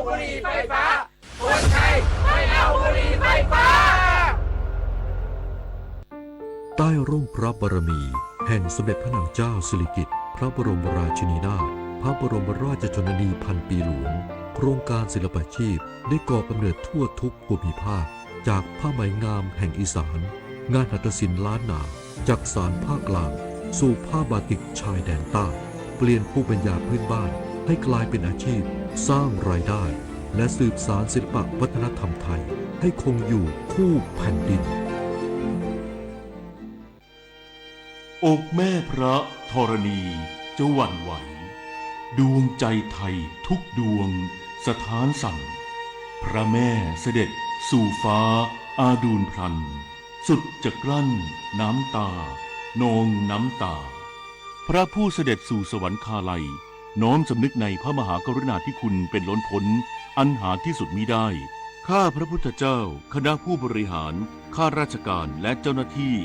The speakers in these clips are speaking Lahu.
บุหรี่ไฟฟ้า คนไทยไม่เอาบุหรี่ไฟฟ้า ใต้ร่มพระบารมีแห่งสมเด็จพระนางเจ้าสิริกิติ์ พระบรมราชินีนาถ พระบรมราชชนนีพันปีหลวง โครงการศิลปาชีพได้ก่อกำเนิดทั่วทุกภูมิภาค จากผ้าไหมงามแห่งอีสาน งานหัตถศิลป์ล้านนา จักสานภาคกลาง สู่ผ้าบาติกชายแดนใต้ เปลี่ยนภูมิปัญญาพื้นบ้านให้กลายเป็นอาชีพ สร้างรายได้ และสืบสานศิลปะวัฒนธรรมไทยให้คงอยู่คู่แผ่นดิน อกแม่พระธรณีจะหวั่นไหว ดวงใจไทยทุกดวงสะท้านสั่น พระแม่เสด็จสู่ฟ้าอาดูลพลัน สุดจะกลั้นน้ำตานองน้ำตา พระผู้เสด็จสู่สวรรคาลัย น้อมสำนึกในพระมหากรุณาธิคุณเป็นล้นพ้น อันหาที่สุดมิได้ ข้าพระพุทธเจ้า คณะผู้บริหาร ข้าราชการ และเจ้าหน้าที่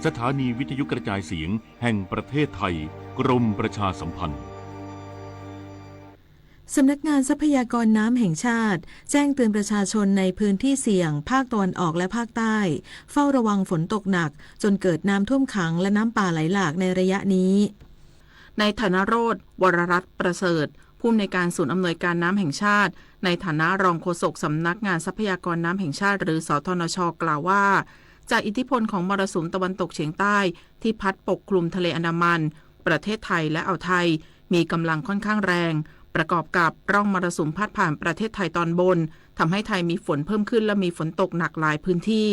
สถานีวิทยุกระจายเสียงแห่งประเทศไทย กรมประชาสัมพันธ์ สำนักงานทรัพยากรน้ำแห่งชาติ แจ้งเตือนประชาชนในพื้นที่เสี่ยงภาคตะวันออกและภาคใต้ เฝ้าระวังฝนตกหนัก จนเกิดน้ำท่วมขังและน้ำป่าไหลหลากในระยะนี้ นายธนโรจน์ วรรัตน์ประเสริฐ ผู้อำนวยการศูนย์อำนวยการน้ำแห่งชาติ ในฐานะรองโฆษกสำนักงานทรัพยากรน้ำแห่งชาติ หรือ สทนช กล่าวว่า จากอิทธิพลของมรสุมตะวันตกเฉียงใต้ที่พัดปกคลุมทะเลอันดามัน ประเทศไทยและอ่าวไทย มีกำลังค่อนข้างแรง ประกอบกับร่องมรสุมพัดผ่านประเทศไทยตอนบน ทำให้ไทยมีฝนเพิ่มขึ้นและมีฝนตกหนักหลายพื้นที่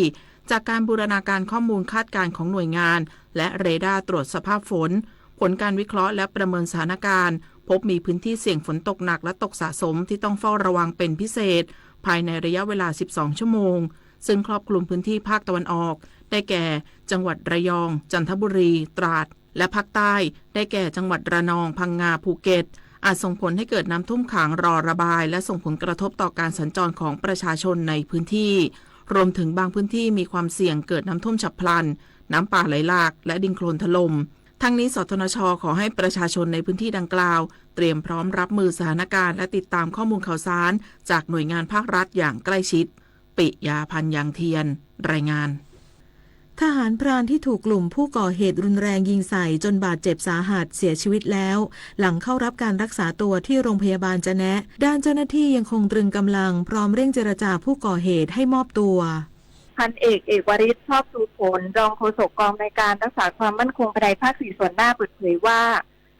จากการบูรณาการข้อมูลคาดการณ์ของหน่วยงาน และเรดาร์ตรวจสภาพฝน ผลการวิเคราะห์และประเมินสถานการณ์ พบมีพื้นที่เสี่ยงฝนตกหนักและตกสะสมที่ต้องเฝ้าระวังเป็นพิเศษ ภายในระยะเวลา สิบสอง ชั่วโมง ซึ่งครอบคลุมพื้นที่ภาคตะวันออก ได้แก่ จังหวัดระยอง จันทบุรี ตราด และภาคใต้ ได้แก่ จังหวัดระนอง พังงา ภูเก็ต อาจส่งผลให้เกิดน้ำท่วมขัง รอระบาย และส่งผลกระทบต่อการสัญจรของประชาชนในพื้นที่ รวมถึงบางพื้นที่มีความเสี่ยงเกิดน้ำท่วมฉับพลัน น้ำป่าไหลหลาก และดินโคลนถล่ม ทั้งนี้ สทนช ขอให้ประชาชนในพื้นที่ดังกล่าว เตรียมพร้อมรับมือสถานการณ์และติดตามข้อมูลข่าวสารจากหน่วยงานภาครัฐอย่างใกล้ชิด ปิยาพันธ์ ยังเทียน รายงาน ทหารพรานที่ถูกกลุ่มผู้ก่อเหตุรุนแรงยิงใส่จนบาดเจ็บสาหัสเสียชีวิตแล้ว หลังเข้ารับการรักษาตัวที่โรงพยาบาลจะแนะ ด้านเจ้าหน้าที่ยังคงตรึงกำลังพร้อมเร่งเจรจาผู้ก่อเหตุให้มอบตัว พันเอก เอกวริศ ชอบชูผล รองโฆษกกองบัญชาการรักษาความมั่นคงภายในภาคสี่ส่วนหน้าเปิดเผยว่า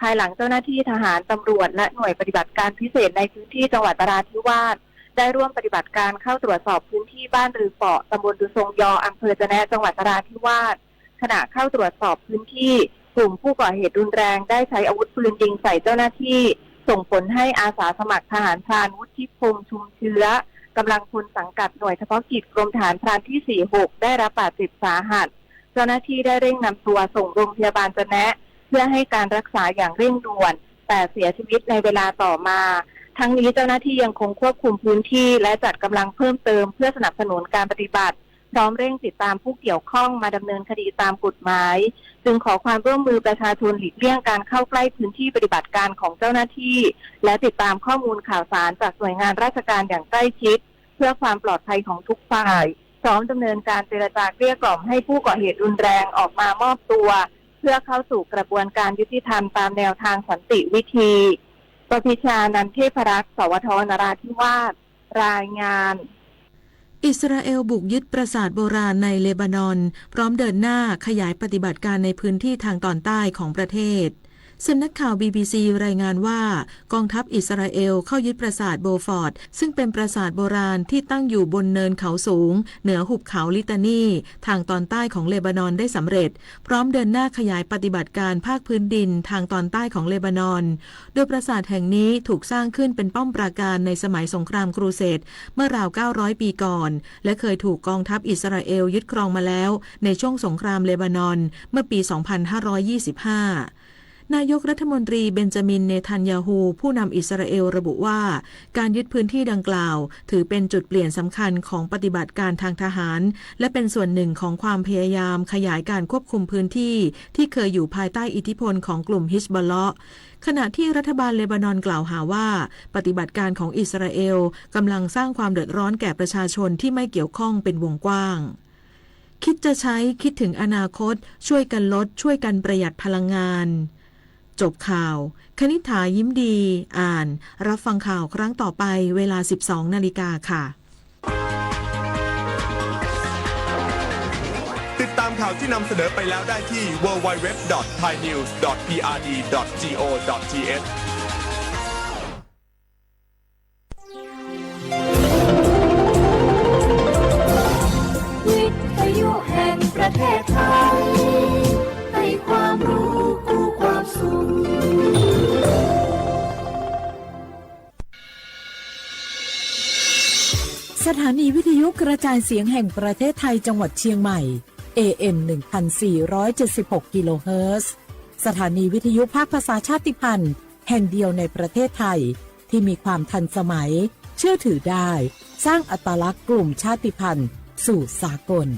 ภายหลังเจ้าหน้าที่ทหาร ตำรวจ และหน่วยปฏิบัติการพิเศษในพื้นที่จังหวัดนราธิวาส ได้ร่วมปฏิบัติการเข้าตรวจสอบพื้นที่บ้านรือเปาะ ตำบลดูซงยอ อำเภอจะแนะ จังหวัดนราธิวาส ขณะเข้าตรวจสอบพื้นที่ กลุ่มผู้ก่อเหตุรุนแรงได้ใช้อาวุธปืนยิงใส่เจ้าหน้าที่ ส่งผลให้อาสาสมัครทหารพราน วุฒิพงษ์ ชุมเชื้อ กำลังพลสังกัดหน่วยเฉพาะกิจกรมทหารพรานที่สี่หก ได้รับบาดเจ็บสาหัส เจ้าหน้าที่ได้เร่งนำตัวส่งโรงพยาบาลจะแนะ เพื่อให้การรักษาอย่างเร่งด่วน แต่เสียชีวิตในเวลาต่อมา ทั้งนี้เจ้าหน้าที่ยังคงควบคุมพื้นที่ และจัดกำลังเพิ่มเติมเพื่อสนับสนุนการปฏิบัติ พร้อมเร่งติดตามผู้เกี่ยวข้องมาดำเนินคดีตามกฎหมาย จึงขอความร่วมมือประชาชนหลีกเลี่ยงการเข้าใกล้พื้นที่ปฏิบัติการของเจ้าหน้าที่ และติดตามข้อมูลข่าวสารจากหน่วยงานราชการอย่างใกล้ชิด เพื่อความปลอดภัยของทุกฝ่าย พร้อมดำเนินการเจรจาเกลี้ยกล่อมให้ผู้ก่อเหตุรุนแรงออกมามอบตัว เพื่อเข้าสู่กระบวนการยุติธรรมตามแนวทางสันติวิธี ประพิชา นันเทพรักษ์ สวท นราธิวาส รายงาน อิสราเอลบุกยึดปราสาทโบราณในเลบานอน พร้อมเดินหน้าขยายปฏิบัติการในพื้นที่ทางตอนใต้ของประเทศ สำนักข่าว บีบีซี รายงานว่า กองทัพอิสราเอลเข้ายึดปราสาทโบฟอร์ด ซึ่งเป็นปราสาทโบราณที่ตั้งอยู่บนเนินเขาสูง เหนือหุบเขาลิตานี ทางตอนใต้ของเลบานอนได้สำเร็จ พร้อมเดินหน้าขยายปฏิบัติการภาคพื้นดินทางตอนใต้ของเลบานอน โดยปราสาทแห่งนี้ถูกสร้างขึ้นเป็นป้อมปราการในสมัยสงครามครูเสดเมื่อราวเก้าร้อยปีก่อน และเคยถูกกองทัพอิสราเอลยึดครองมาแล้วในช่วงสงครามเลบานอนเมื่อปีสองพันห้าร้อยยี่สิบห้า นายกรัฐมนตรีเบนจามิน เนทันยาฮู ผู้นำอิสราเอลระบุว่า การยึดพื้นที่ดังกล่าว ถือเป็นจุดเปลี่ยนสำคัญของปฏิบัติการทางทหาร และเป็นส่วนหนึ่งของความพยายามขยายการควบคุมพื้นที่ที่เคยอยู่ภายใต้อิทธิพลของกลุ่มฮิซบอลเลาะห์ ขณะที่รัฐบาลเลบานอนกล่าวหาว่า ปฏิบัติการของอิสราเอลกำลังสร้างความเดือดร้อนแก่ประชาชนที่ไม่เกี่ยวข้องเป็นวงกว้าง คิดจะใช้ คิดถึงอนาคต ช่วยกันลด ช่วยกันประหยัดพลังงาน จบข่าว คณิษฐา ยิ้มดี อ่าน รับฟังข่าวครั้งต่อไป เวลา สิบสองนาฬิกาค่ะ ติดตามข่าวที่นำเสนอไปแล้วได้ที่ ดับเบิลยู ดับเบิลยู ดับเบิลยู ดอท ไทยนิวส์ ดอท พีอาร์ดี ดอท จี โอ ดอท ที เอช วิทยุแห่งประเทศไทย ให้ความรู้คู่ความสุข สถานีวิทยุกระจายเสียงแห่งประเทศไทยจังหวัดเชียงใหม่ เอ เอ็ม หนึ่งพันสี่ร้อยเจ็ดสิบหก กิโลเฮิรตซ์ สถานีวิทยุภาคภาษาชาติพันธุ์แห่งเดียวในประเทศไทย ที่มีความทันสมัย เชื่อถือได้ สร้างอัตลักษณ์กลุ่มชาติพันธุ์สู่สากล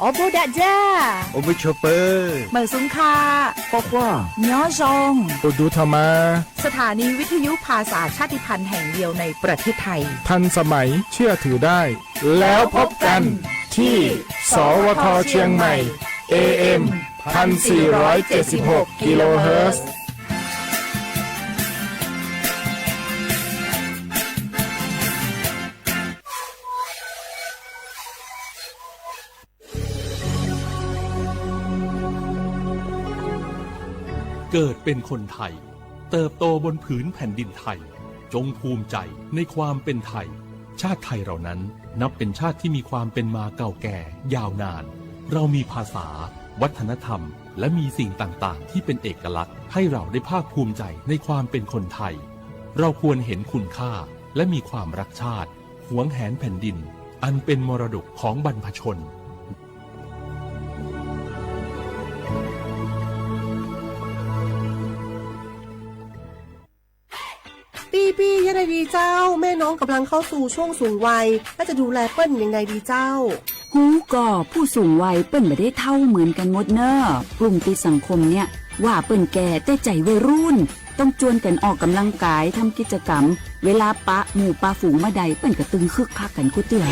Awˬ bon daꞈ jaˇ. Awˬ bon chaw peuˬ. Meunˍ suhˍ hk'a. K'awꞈ k'oˆ. Nyoˉ zhong. Awˬ duˬ htaꞈ ma. สถานีวิทยุภาษาชาติพันธุ์แห่งเดียวในประเทศไทย ทันสมัย เชื่อถือได้ แล้วพบกันที่ สวท เชียงใหม่ เอ เอ็ม พันสี่ร้อยเจ็ดสิบหก กิโลเฮิรตซ์ เกิดเป็นคนไทย เติบโตบนผืนแผ่นดินไทย จงภูมิใจในความเป็นไทย ชาติไทยเรานั้นนับเป็นชาติที่มีความเป็นมาเก่าแก่ยาวนาน เรามีภาษา วัฒนธรรม และมีสิ่งต่างๆ ที่เป็นเอกลักษณ์ ให้เราได้ภาคภูมิใจในความเป็นคนไทย เราควรเห็นคุณค่า และมีความรักชาติ หวงแหนแผ่นดิน อันเป็นมรดกของบรรพชน ปี้ๆ ยังไงดีเจ้า แม่น้องกำลังเข้าสู่ช่วงสูงวัย แล้วจะดูแลเปิ้นยังไงดีเจ้า ฮู้ก่อ ผู้สูงวัยเปิ้นบ่ได้เฒ่าเหมือนกันหมดเน่อ กลุ่มติดสังคมเนี่ย ว่าเปิ้นแก่แต่ใจวัยรุ่น ต้องจวนกันออกกำลังกาย ทำกิจกรรม เวลาปะหมู่ปะฝูงเมื่อใด เปิ้นก็ตึงคึกคักกันกู้เตื้อ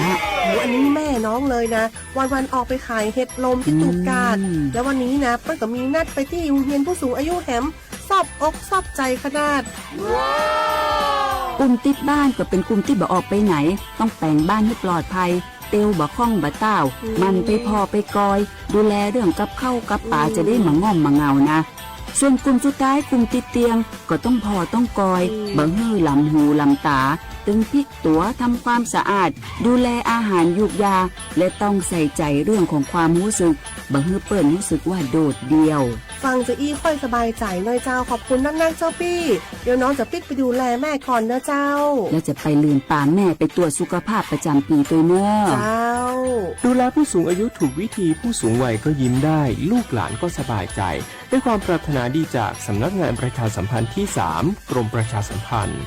โห อันนี้แม่น้องเลยนะ วันๆ ออกไปขายเห็ดลมที่ตูบกาด อืม แล้ววันนี้นะ เปิ้นก็มีนัดไปตี้โฮงเฮียนผู้สูงอายุแหม ซอบอกซอบใจขนาด กลุ่มติดบ้านก็เป็นกลุ่มตี้บ่ออกไปไหน ต้องแป๋งบ้านหื้อปลอดภัย เตียวบ่าค่องบ่าต้าว อืม หมั่นไปผ่อไปกอย ดูแลเรื่องกับข้าวกับป๋า อืม จะได้บ่ง่อมบ่เหงานะ ส่วนกลุ่มสุดท้าย กลุ่มติดเตียง ก็ต้องผ่อต้องกอย อืม บ่หื้อหลำหูหลำต๋า ตึงพลิกตั๋ว ทำความสะอาด ดูแลอาหารยูกยา และต้องใส่ใจเรื่องของความรู้สึก บ่หื้อเปิ้นรู้สึกว่าโดดเดี่ยว ฟังจะอี้ค่อยสบายใจ๋หน่อยเจ้า ขอบคุณนักๆ เจ้าปี้ เดี๋ยวน้องจะปิ๊กไปดูแลแม่ก่อนนะเจ้า แล้วจะไปลืมปาแม่ไปตรวจสุขภาพประจำปีตวยเน่อ เจ้า ดูแลผู้สูงอายุถูกวิธี ผู้สูงวัยก็ยิ้มได้ ลูกหลานก็สบายใจ ด้วยความปรารถนาดีจากสำนักงานประชาสัมพันธ์ที่สาม กรมประชาสัมพันธ์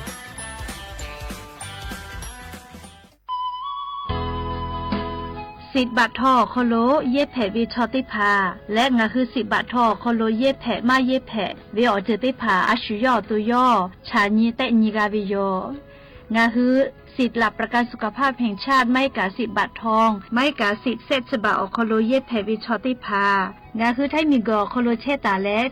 သိတ်ႇပၢတ်ႇထေႃႇ ခီၣ်လိ ယဲၢ်ဖျဲၣ် ဝၢႆႇၶျေၣ် သ့ၣ်တဖၣ် လႄႈ ငၢၵ်ႈၶိုဝ် သိတ်ႇပၢတ်ႇထေႃႇ ခီၣ်လိ ယဲၢ်ဖျဲၣ် မႃး ယဲၢ်ဖျဲၣ် ဝၢႆႇၶျေၣ် သ့ၣ်တဖၣ် အႃႇသျူႇယီႉ တူဝ်ယီႉ သၢႆၼိ သၢႆၼိ ဂၤ ဝၢႆႇၶျေၣ် ငၢၵ်ႈၶိုဝ် သိတ်ႇလၢပ်ႈ ประกันสุขภาพแห่งชาติ မႂ်းၵႃႈ သိတ်ႇပၢတ်ႇထေႃႇ မႂ်းၵႃႈ သိတ်ႇသႅတ်ႉသဘၢၵ်ႇ ဢေႃႈ ခီၣ်လိ ယဲၢ်ဖျဲၣ် ဝၢႆႇၶျေၣ် သ့ၣ်တဖၣ် ငၢၵ်ႈၶိုဝ် ထႆးမီႇၵေႃႇ ဢေႃႈ ခီၣ်လိ ဆဲးတႃႇ လႄႈ ထႆးဝၢႆႇပၢၵ်ႇ ၸေႃႇ ဝၢႆႇၶျေၣ် သ့ၣ်တဖၣ် ဂၤ ၽႅတ်ႇ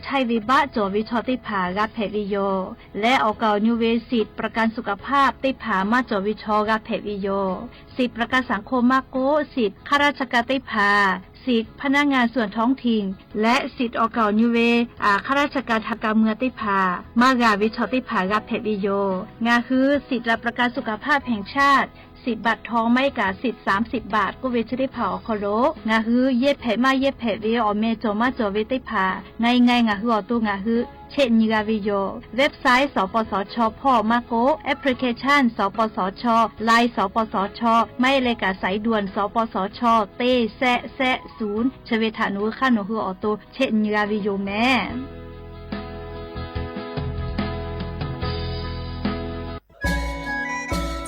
ဝၢႆႇၶျေၣ် လႄႈ ဢေႃႈ ၵဝ်ႇ ၼိုင်ႈဝၢႆႇ သိတ်ႇ ประกันสุขภาพ သ့ၣ်တဖၣ် မႃး ၸေႃႇ ဝၢႆႇၶျေၣ် ဂၤ ၽႅတ်ႇ ဝၢႆႇၶျေၣ် သိတ်ႇ ประกันสังคม မႃး ၵူဝ်း သိတ်ႇ ข้าราชการ သ့ၣ်တဖၣ် သိတ်ႇ พนักงานส่วนท้องถิ่น လႄႈ သိတ်ႇ ဢေႃႈ ၵဝ်ႇ ၼိုင်ႈဝၢႆႇ ဢႃႇ ข้าราชการ ทางการเมือง သ့ၣ်တဖၣ် မႃး ဂၤ ဝၢႆႇၶျေၣ် သ့ၣ်တဖၣ် ဂၤ ၽႅတ်ႇ ဝၢႆႇၶျေၣ် ငၢၵ်ႈၶိုဝ် သိတ်ႇလၢပ်ႈ ประกันสุขภาพแห่งชาติ สิบบาททอง maˇ heˆ kaꞈ สิบ สามสิบบาท k'oˆ ve chi teˇ hpaˍ awˬ hk'aw lo ngaˬ hui yehˇ hpehꞈ maˇ yehˇ hpehꞈ ve awˬ meh cawˬ maˇ cawˬ ve teˇ hpaˍ ngaˬ ngaˬ ngaˬ hui awˬ to ngaˬ hui chehˇ nyi g'a ve yoˬ. Website สปสช hpawˇ maˇ k'oˆ, application สปสช Line สปสช maˇ heˆ leh kaꞈ สายด่วน สปสช teˇ แซะ แซะ ศูนย์ chi ve htaꞈ nawˬ hui hk'aˇ nawˬ hui awˬ to chehˇ nyi g'a ve yoˬ meh.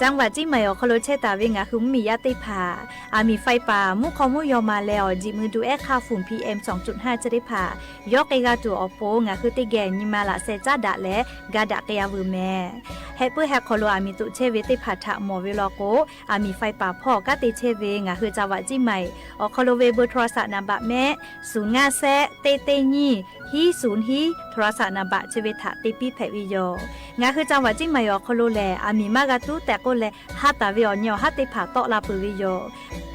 จังหวัดเชียงใหม่ awˬ hk'aw lo chehˇ taˍ ve ngaˬ hui mvuhˇmiˬ yaˇ teˇ hpaˍ, aˬ miˍ faiˇ paˍ mvuhˇ hk'aw mvuhˇ yaw ma leh awˬ jiˬ mui duˬ ehˉ hk'aˇ ฝุ่น PM สองจุดห้า chi teˇ hpaˍ yawˇ k'ai g'a tuˬ awˬ pon ngaˬ hui teˇ geh nyi ma laꞈ sheh caˉ daꞈ leh ga daꞈ k'ai-a veuˬ meh. Heh puiˉ heh hk'aw lo aˬ miˍ toꞈ chehˇ ve teˇ hpaˍ htaꞈ mawˬ ve law k'o, aˬ miˍ faiˇ paˍ hpawˇ kanˉ te chehˇ ve ngaˬ hui จังหวัดเชียงใหม่ awˬ hk'aw lo ve เบอร์โทรศัพท์ naˍ baꞈ mehˆ, ศูนย์ ngaˇ แซะ teˇ teˇ nyiˇ hiˉ ศูนย์ hiˉ โทรศัพท์ naˍ baꞈ chi ve htaꞈ te piˇ hpehꞈ ve yoˬ. Ngaˬ hui จังหวัดเชียงใหม่ awˬ hk'aw lo lehˬ, aˬ miˍ maˇ g'a tuˉ tehꞈ k'oˆ leh ha taˍ ve awˬ nyi awˬ haˉ teˇ hpaˍ tawˆ la peuˬ ve yoˬ.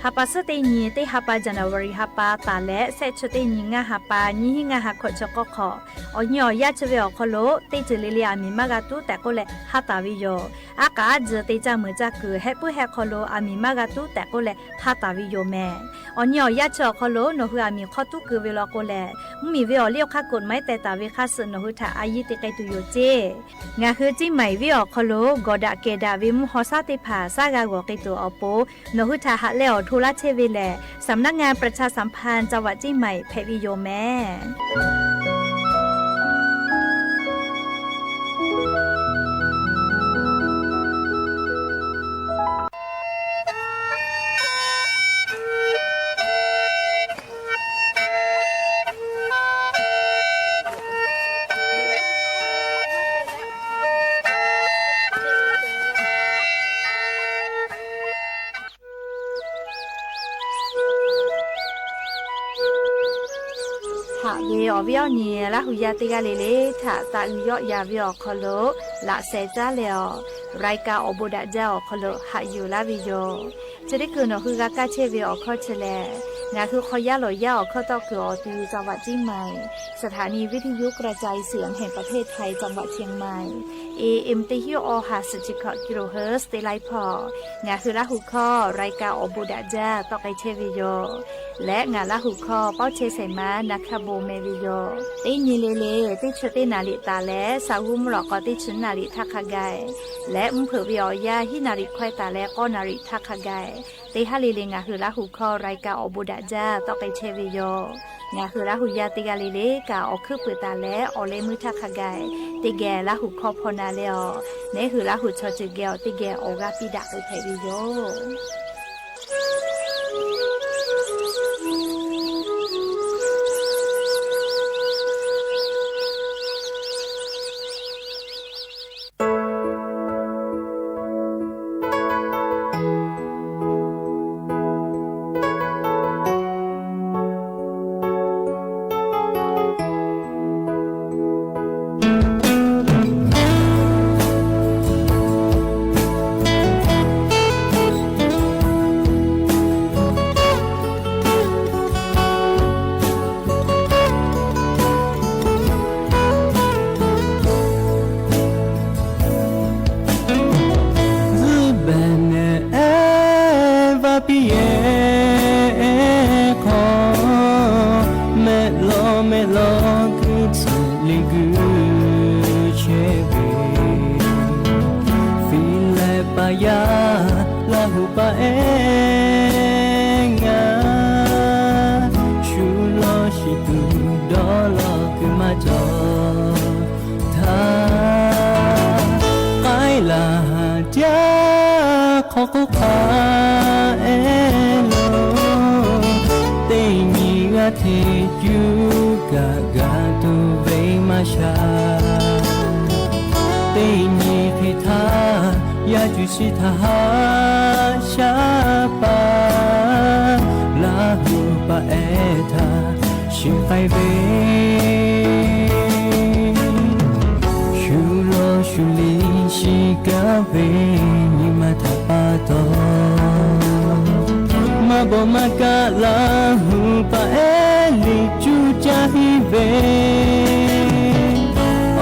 Ha pa suhˉ teˇ nyi teˇ ha pa January ha pa taˍ leh shehˆ chi teˇ nyi ngaˇ ha pa nyiˇ hinˉ ngaˇ ha hkawꞈ chi k'awˇ hk'awꞈ, awˬ nyi awˬ yaˇ chi ve awˬ hk'aw lo teˇ ceuˬ le le aˬ miˍ maˇ g'a tuˉ tehꞈ k'oˆ leh ha taˍ ve yoˬ. Aˉ k'aꞈ aˉ tcuh te caˇ meuˍ caˇ kuiˬ heh puiˉ heh hk'aw lo aˬ miˍ maˇ g'a tuˉ tehꞈ k'oˆ leh ha taˍ ve yoˬ meh. Awˬ nyi awˬ yaˇ chi awˬ hk'aw lo nawˬ hui aˬ miˍ hk'aw tuˉ keu ve law k'o lehˬ, mvuhˇmiˬ ve awˬ liˇ awˬ hk'aˇ กฎหมาย teh taˍ ve hk'aˇ suh nawˬ hui htaꞈ a yiˇ te k'ai tuˬ yoˬ ceˇ. Ngaˬ hui Ciˇ Maiˍ venˇ awˬ hk'aw lo gawˬ daꞈ kehˬ daꞈ ve mvuhˇ haw shaˉ teˇ hpaˍ shaˉ g'a g'awˬ k'ai tuˬ awˬ pon, nawˬ hui htaꞈ haꞈ leh awˬ hto laˇ chehˇ ve lehˬ, สำนักงานประชาสัมพันธ์จังหวัดเชียงใหม่ hpehꞈ ve yoˬ meh. Haꞈ ve awˬ viˉ awˬ nyi Laˇ huˍ yaˇ teˇ g'aˇ le le htaꞈ taꞈ uiˍ yawˆ yan ve awˬ hk'aw lo laꞈ sheh caˉ leh awˬ, รายการ awˬ bon daꞈ jaˇ awˬ hk'aw lo haꞈ yuˬ laˇ ve yoˬ. Chi teˇ hkui nawˬ hui g'a kaˇ chehˇ ve awˬ hkawˇ chi lehˬ, ngaˬ hui hk'aw yaˇ lawˬ yaˇ awˬ hkawˇ tawˆ kuiˬ awˬ ti จังหวัดเชียงใหม่ สถานีวิทยุกระจายเสียงแห่งประเทศไทย จังหวัดเชียงใหม่ เอเอ็ม teˇ hinˉ awˬ ha suhˍ chi hkawꞈ กิโลเฮิร์ตซ์ teˇ laiˉ hpawˇ, ngaˬ hui Laˇ huˍ hkawˇ รายการ awˬ bon daꞈ jaˇ tawˆ k'ai chehˇ ve yoˬ. Leh ngaˬ Laˇ huˍ hkawˇ pawˇ chehˇ shehˍ ma na hkaˇ bon meh ve yoˬ. Teˇ nyi le le teˇ chi teˇ naˍ riˍ taˍ leh, saˍ g'uˇ mvuhˇ lawꞈ k'aw teˇ chi naˍ riˍ htaˇ hk'a gaˬ, leh mvuhˇ hpeuꞈ ve awˬ yanˇ hiˉ naˍ riˍ hkawehˇ taˍ leh k'awˇ naˍ riˍ htaˇ hk'a gaˬ, teˇ haˉ le le ngaˬ hui Laˇ huˍ hkawˇ รายการ awˬ bon daꞈ jaˇ tawˆ k'ai chehˇ ve yoˬ. Ngaˬ hui Laˇ huˍ yaˇ teˇ g'aˇ le le kaꞈ awˬ hkuiˉ puiˍ taˍ leh awˬ leh meuˇ htaˇ hk'a gaˬ, teˇ geh Laˇ huˍ hkawˇ hpaw na leh awˬ, neˉ hui Laˇ huˍ chaw ceuˬ geh awˬ teˇ geh awˬ g'aˇ piˇ daꞈ k'ai hpehꞈ ve yoˬ. Zuhꞈ behꞈ nehˬ ehˉ vaˇ piˇ yehˬ hk'aw, mehˆ lawˬ mehˆ lawˬ kuiˬ tcuhꞈ le guiˬ chehˇ ve, fiˍ lehˍ paˍ yaˇ Laˇ huˍ paˍ ehˉ ngaˬ, shu lawˬ shiˍ tuˬ dawˇ lawˬ kuiˬ maˇ cawˬ htaˇ, k'aiˉ laˬ haˍ jaˇ hk'aw k'oˆ hk'a ehˉ lo, teˇ nyi g'aˇ hteˇ cuˇ kaꞈ g'a tuˬ ve maˇ sha. Teˇ nyi hk'e htaˇ yaˇ cuˬ shiˍ htaꞈ haꞈ shaˉ paˍ, Laˇ huˍ paˍ ehˉ htaꞈ shiˍ k'ai ve, shu lawˬ shu liˇ shiˍ kaˉ ve nyi ma htaꞈ pa taw, maˇ bawˬ maˇ kaˆ Laˇ huˍ paˍ ehˉ liꞈ cuˇ caˇ hiˉ ve,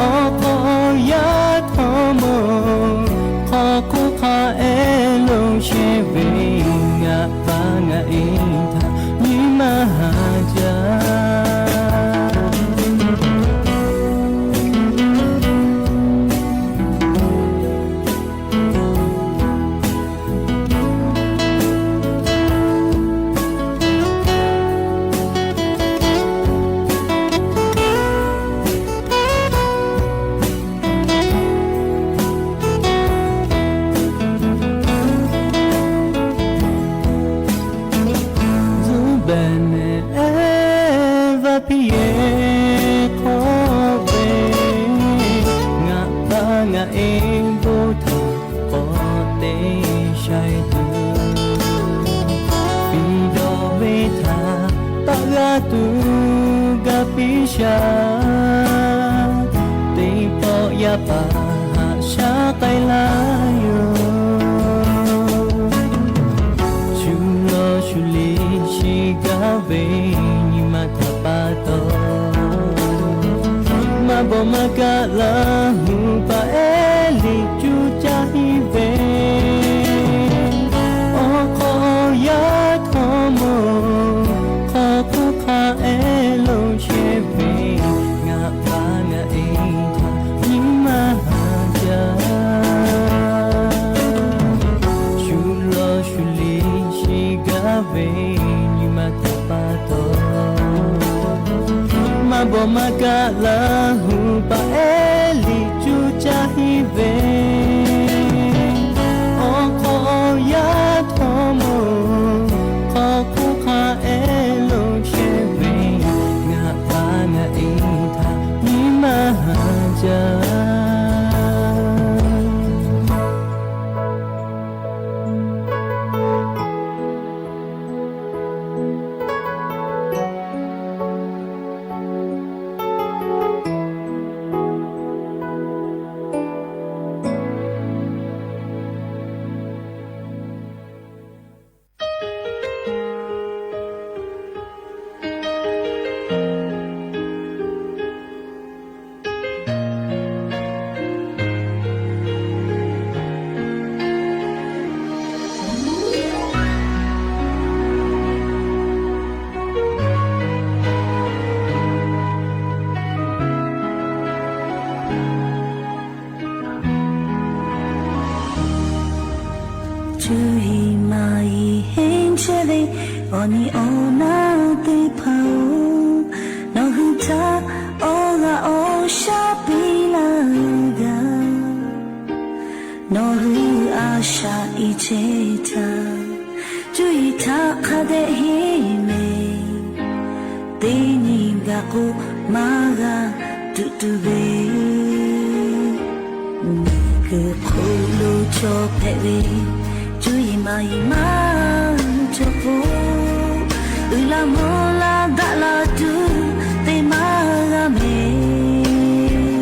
awˬ hk'aw yaˇ htawˇ mawˬ hk'aw hk'oˆ hk'a ehˉ lo chehˇ jaˇ. Teˇ pawˆ yaˇ paˍ haꞈ shaˉ k'ai laˇ yoˬ. Shu lawˬ shu liꞈ shiˍ gaˇ ve nyi ma htaꞈ pa taw, maˇ bawˬ maˇ kaˆ Laˇ hu paˍ ehˉ liꞈ cuˇ caˇ henˇ ve, awˬ hk'aw yaˇ htaw moˍ hk'aw hk'oˆ hk'a ehˉ lo chehˇ ve, ngaˬ pa ngaˬ e htaꞈ nyi ma haꞈ jaˇ. Shu lawˬ shu liꞈ shiˍ gaˇ ve nyi ma htaꞈ pa taw, maˇ bawˬ maˇ kaˆ Laˇ hu paˍ ehˉ liꞈ cuˇ caˇ henˇ ve, awˬ hk'aw yaˇ htaw moˍ hk'aw hk'oˆ hk'a ehˉ lo chehˇ ve, ngaˬ pa ngaˬ e htaꞈ nyi ma haꞈ jaˇ. Cuˇ yiˍ maˍ yiˍ henˇ chehˇ ve awˬ nyi awˬ naˆ teˇ hpaˍ-oˬ, nawˬ hui htaꞈ awˬ g'aˇ awˬ shaˉ piˇ laˇ gaˇ. Nawˬ hui a shaꞈ i chehˇ htaˇ, cuˇ yiˍ htaꞈ hk'a dehꞈ henˇ mehˍ. Teˇ nyi gaˬ k'o, maˇ g'a tuꞈ tuˬ ve, miˬguiˬ hk'oˆ lo chaw hpehꞈ ve, cuˇ yiˍ maˍ yiˍ maˇ cawˬ k'o, uiˍ la mvuh la daꞈ la tuˬ te maˇ g'a mehˍ.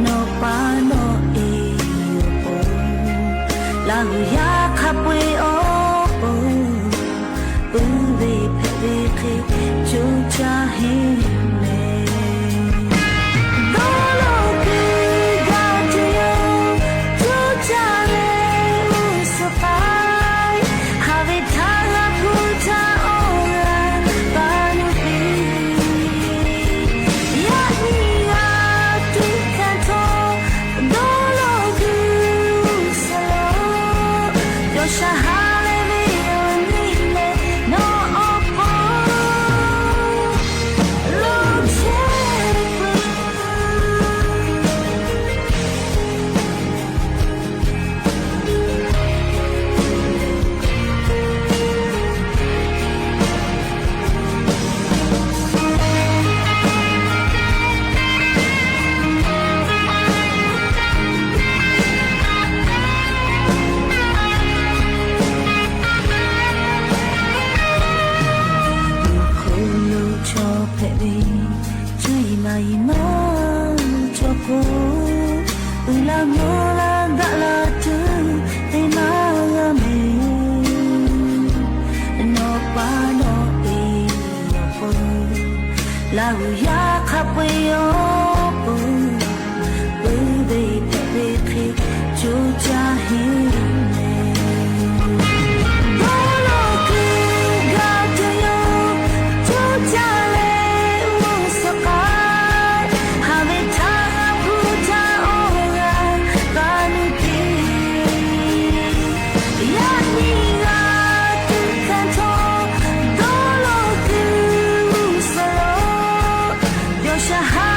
Nawˬ pa nawˬ e awˬ pon, Laˇ hu yaˇ hk'a peu-eˬ awˬ pon, puiˉ ve hpehꞈ ve hk'e coˇ caˇ henˇ mehˍ. Dawˇ law kuiˬ gaˇ tuˬ yoˬ, coˇ caˇ leh g'uˇ suhˍ k'ai, haˍ ve htaˇ g'a hpu htaˇ awˬ g'aˇ pa nuˇ piˇ. Yaꞈ nyi g'a tuꞈ hkanˍ htawˇ, dawˇ law kuiˬ g'uˇ suhˍ lo, yawˇ shaˍ ha leh ve awˬ nyi leh nawˬ awˬ pon lo chehˇ ve Hk'oˆ lo chaw hpehꞈ ve, cuˇ yiˍ maˍ yiˍ maˇ cawˬ k'o, uiˍ la mvuh la daꞈ la tuˬ te maˇ g'a mehˍ. Nawˬ pa nawˬ e awˬ pon, Laˇ hu yaˇ hk'a peu-eˬ awˬ pon, puiˉ ve hpehꞈ ve hk'e coˇ caˇ henˇ mehˍ. Dawˇ law kuiˬ gaˇ tuˬ yoˬ, coˇ caˇ leh g'uˇ suhˍ k'ai, haˍ ve htaˇ g'a hpu htaˇ awˬ g'aˇ pa nuˇ piˇ. Yaꞈ nyi g'a tuꞈ hkanˍ htawˇ, dawˇ law kuiˬ g'uˇ suhˍ lo, yawˇ shaˍ ha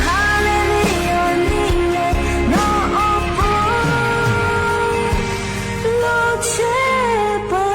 ha leh ve awˬ nyi lehˬ, nawˬ awˬ pon lo chehˇ peuˬ.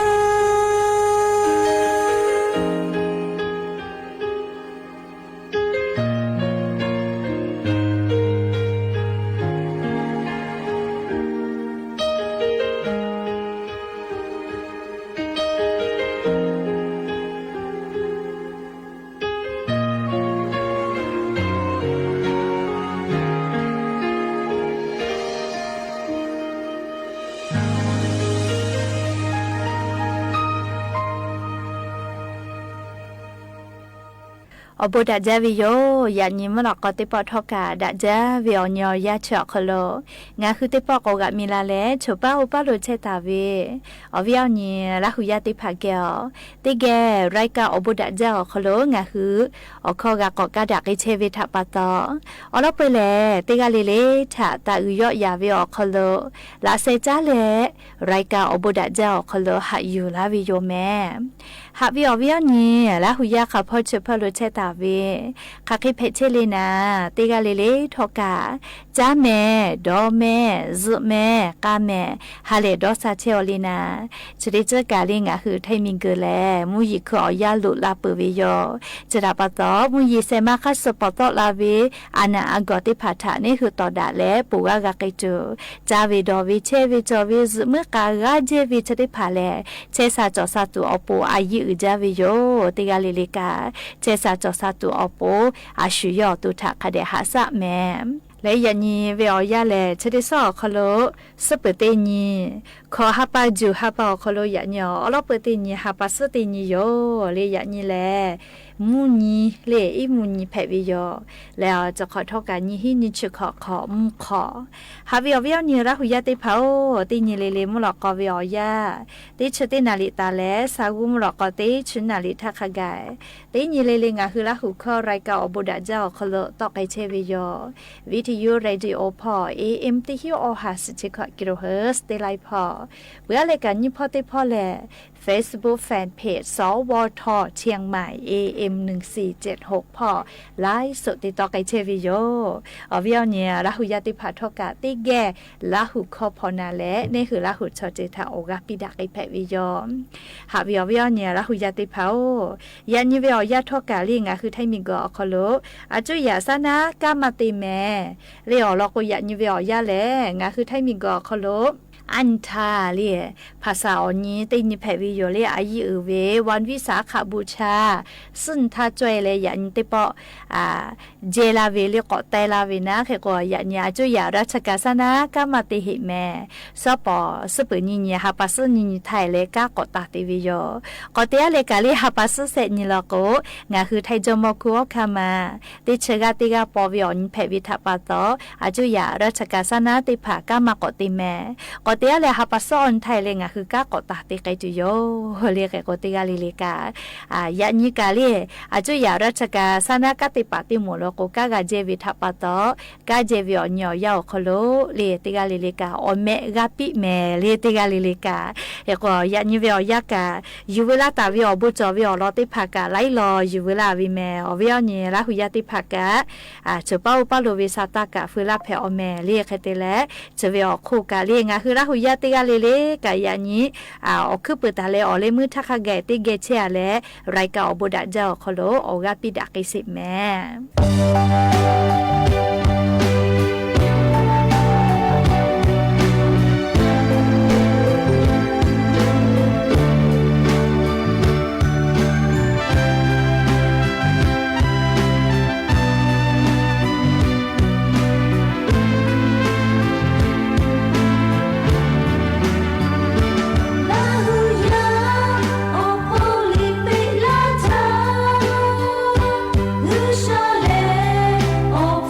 Awˬ bon daꞈ jaˇ ve yoˬ. Yaꞈ nyi mvuhˇ lawꞈ k'aw teˇ pawˆ htawˇ kaꞈ daꞈ jaˇ ve awˬ nyi awˬ yanˇ chi awˬ hk'aw lo ngaˬ hui teˇ pawˆ k'awꞈ g'aꞈ mi la leh, choˬ paˉ oˇ paˉ lo chehˇ taˍ ve awˬ viˉ awˬ nyi Laˇ hu yaˇ teˇ hpaˍ geh awˬ, teˇ geh รายการ awˬ bon daꞈ jaˇ awˬ hk'aw lo ngaˬ hui awˬ hkawˇ g'a k'awꞈ kaˇ daꞈ k'ai chehˇ ve htaꞈ pa taw, awˬ lawn peu lehˬ teˇ g'aˇ le le htaꞈ taˍ uiˍ yawˆ yaˍ ve awˬ hk'aw lo laꞈ sheh caˉ leh, รายการ awˬ bon daꞈ jaˇ awˬ hk'aw lo haꞈ yuˬ laˇ ve yoˬ mehˍ. Haꞈ ve awˬ viˉ awˬ nyi Laˇ hu yaˇ hk'a hpawˇ chi hpawˇ lo chehˇ taˍ ve, hk'aˬ hk'e hpehꞈ chehˇ le naˍ, teˇ g'aˇ le le htawˇ kaꞈ caˉ mehˍ, dawˇ mehˍ, zuhꞈ mehˍ, k'a mehˍ, ha lehˬ dawˇ sha chehˇ aw le naˍ, chi teˇ ceuˬ kaꞈ le ngaˬ hui Htaiˇ miˬguiˬ lehˬ mvuhˇ yeˬ hkui awˬ yanˇ loꞈ la peuˬ ve yoˬ. Chi htaꞈ pa taw, mvuhˇ yeˬ shehˍ ma hk'aˇ suh pawˍ tawˆ la ve a naˬ a gawˬ teˇ hpaˍ htaꞈ neˇ hui tawˍ daꞈ leh ponˬ g'aˇ g'a k'ai tuˬ, caˇ ve dawˬ ve chehˇ ve cawˬ ve zuhꞈ muiˉ k'a g'aˇ jehˇ ve chi teˇ hpaˍ lehˬ, chehˇ sha cawˬ sha tuˬ awˬ pon a yiˇ uiˍ jaˇ ve yoˬ. Teˇ g'aˇ le le kaꞈ chehˇ sha cawˬ sha tuˬ awˬ pon a shu yawˇ awˬ to htaꞈ hk'a dehꞈ haꞈ shaˆ mehˍ. Leh yaꞈ nyi ve awˬ yanˇ lehˬ, chi teˇ suhˉ awˬ hk'aw lo suhˉ peuˬ teˇ nyi, hkawꞈ ha pa juˬ ha pa awˬ hk'aw lo yaꞈ nyi awˬ, awˬ lawn peu teˇ nyi ha pa suhˉ teˇ nyi yoˬ. Leh yaꞈ nyi lehˬ, mvuhˇ nyi le iˉ mvuhˇ nyi hpehꞈ ve yoˬ. Leh a cawˬ hk'awꞈ htawˇ kaꞈ nyi hiˉ nyi chi hkawꞈ hk'awꞈ mvuhˇ hk'awꞈ. Haꞈ ve awˬ viˉ awˬ nyi Laˇ hu yaˇ teˇ hpaˍ-oˬ, teˇ nyi le le mvuhˇ lawꞈ k'aw ve awˬ yanˇ, teˇ chi teˇ naˍ riˍ taˍ leh sa g'uˇ mvuhˇ lawꞈ k'aw teˇ chi naˍ riˍ htaˇ hk'a gaˬ, teˇ nyi le le ngaˬ hui Laˇ hu hkawˇ รายการ awˬ bon daꞈ jaˇ awˬ hk'aw lo tawˆ k'ai chehˇ ve yoˬ. Viˉ hti yuˇ radio hpawˇ A M teˇ hiˉ awˬ ha suhˍ chi hkawꞈ kilohertz teˇ laiˉ hpawˇ, peuˬ aˉ leh kaꞈ nyiˇ hpawˇ teˇ hpawˇ lehˬ, Facebook fan page สวท เชียงใหม่ A M หนึ่งสี่เจ็ดหก hpawˇ ไลฟ์สด te tawˆ k'ai chehˇ ve yoˬ. Awˬ viˉ awˬ nyi Laˇ hu yaˇ teˇ hpaˍ htawˇ kaꞈ teˇ geh Laˇ hu hkawˇ hpaw na leh neˇ hui Laˇ hu chaw ceuˬ htaꞈ awˬ g'aˇ piˇ daꞈ k'ai hpehꞈ ve yoˬ. Haꞈ ve awˬ viˉ awˬ nyi Laˇ hu yaˇ teˇ hpaˍ-oˬ, yaꞈ nyi ve awˬ yanˇ htawˇ kaꞈ le ngaˬ hui Htaiˇ miˬguiˬ awˬ hk'aw lo a cuˇ yaꞈ saˉ naˉ kanˉ maˇ te mehˍ. Le awˬ lawn k'o yaꞈ nyi ve awˬ yanˇ lehˬ ngaˬ hui Htaiˇ miˬguiˬ awˬ hk'aw lo aˉ nyi htaˇ le ภาษา awˬ nyi teˇ nyi hpehꞈ ve yoˬ. Le a yiˇ uiˍ ve วันวิสาขบูชา suhˉ nyi htaˇ caweh leh yaꞈ nyi teˇ pawˆ jehˇ la ve le k'awꞈ teh la ve naˉ hk'e k'o, yaꞈ nyi a cuˇ yaꞈ ราชการ saˉ naˉ kanˉ maˇ te heꞈ mehˍ. Suhˉ pawˍ suhˉ peuˬ nyi nyi ha pa suhˉ nyi nyi htaˇ leh kanˉ k'awꞈ taˍ te ve yoˬ. K'awꞈ te aˉ leh kaꞈ le ha pa suhˉ shehˆ nyi law k'o, ngaˬ hui Htaiˇ jawˇmawˇ hkunˉ awˬ hkanˇ ma teˇ chi g'aˇ teˇ g'aˇ paw ve awˬ nyi hpehꞈ ve htaꞈ pa taw, a cuˇ yaꞈ ราชการ saˉ naˉ teˇ hpaˍ kanˉ maˇ k'awꞈ te mehˍ. K'awꞈ te aˉ leh ha pa suhˉ awˬ nyi htaˇ leh ngaˬ hui kanˉ k'awꞈ taˍ te k'ai tuˬ yoˬ. Le hk'e k'o teˇ g'aˇ le le kaꞈ, yaꞈ nyi kaꞈ le a cuˇ yaꞈ ราชการ saˉ naˉ kanˉ te paˍ teˇ moˍ law k'o kanˉ g'a jehˇ ve htaꞈ pa taw, kanˉ jehˇ ve awˬ nyi awˬ yanˇ awˬ hk'aw lo le teˇ g'aˇ le le kaꞈ awˬ meh g'a piˇ mehˍ. Le teˇ g'aˇ le le kaꞈ hk'e k'o yaꞈ nyi ve awˬ yanˇ kaꞈ yuˬ ve laˇ taˍ ve awˬ bon cawˬ ve awˬ lawn teˇ hpaˍ kaꞈ laiˉ law yuˬ ve laˇ ve mehˍ. Awˬ viˉ awˬ nyi Laˇ hu yaˇ teˇ hpaˍ kaꞈ, chi paˉ oˇ paˉ lo ve sa taˇ kaꞈ feu laˇ hpehꞈ awˬ mehˍ. Le hk'e te leh chi ve awˬ hk'oˆ kaꞈ le ngaˬ hui Laˇ hu yaˇ teˇ g'aˇ le le kaꞈ yaꞈ nyi awˬ hkuiˉ peuˬ taˍ leh awˬ leh meuˇ htaˇ hk'a gaˬ teˇ geh chehˇ a leh รายการ awˬ bon daꞈ jaˇ awˬ hk'aw lo awˬ g'aˇ piˇ daꞈ k'ai sheˍ mehˍ. Laˇ hu yaˇ awˬ hpawˇ liꞈ peꞈ laˇ htaˇ, G'uiˬsha lehˬ awˬ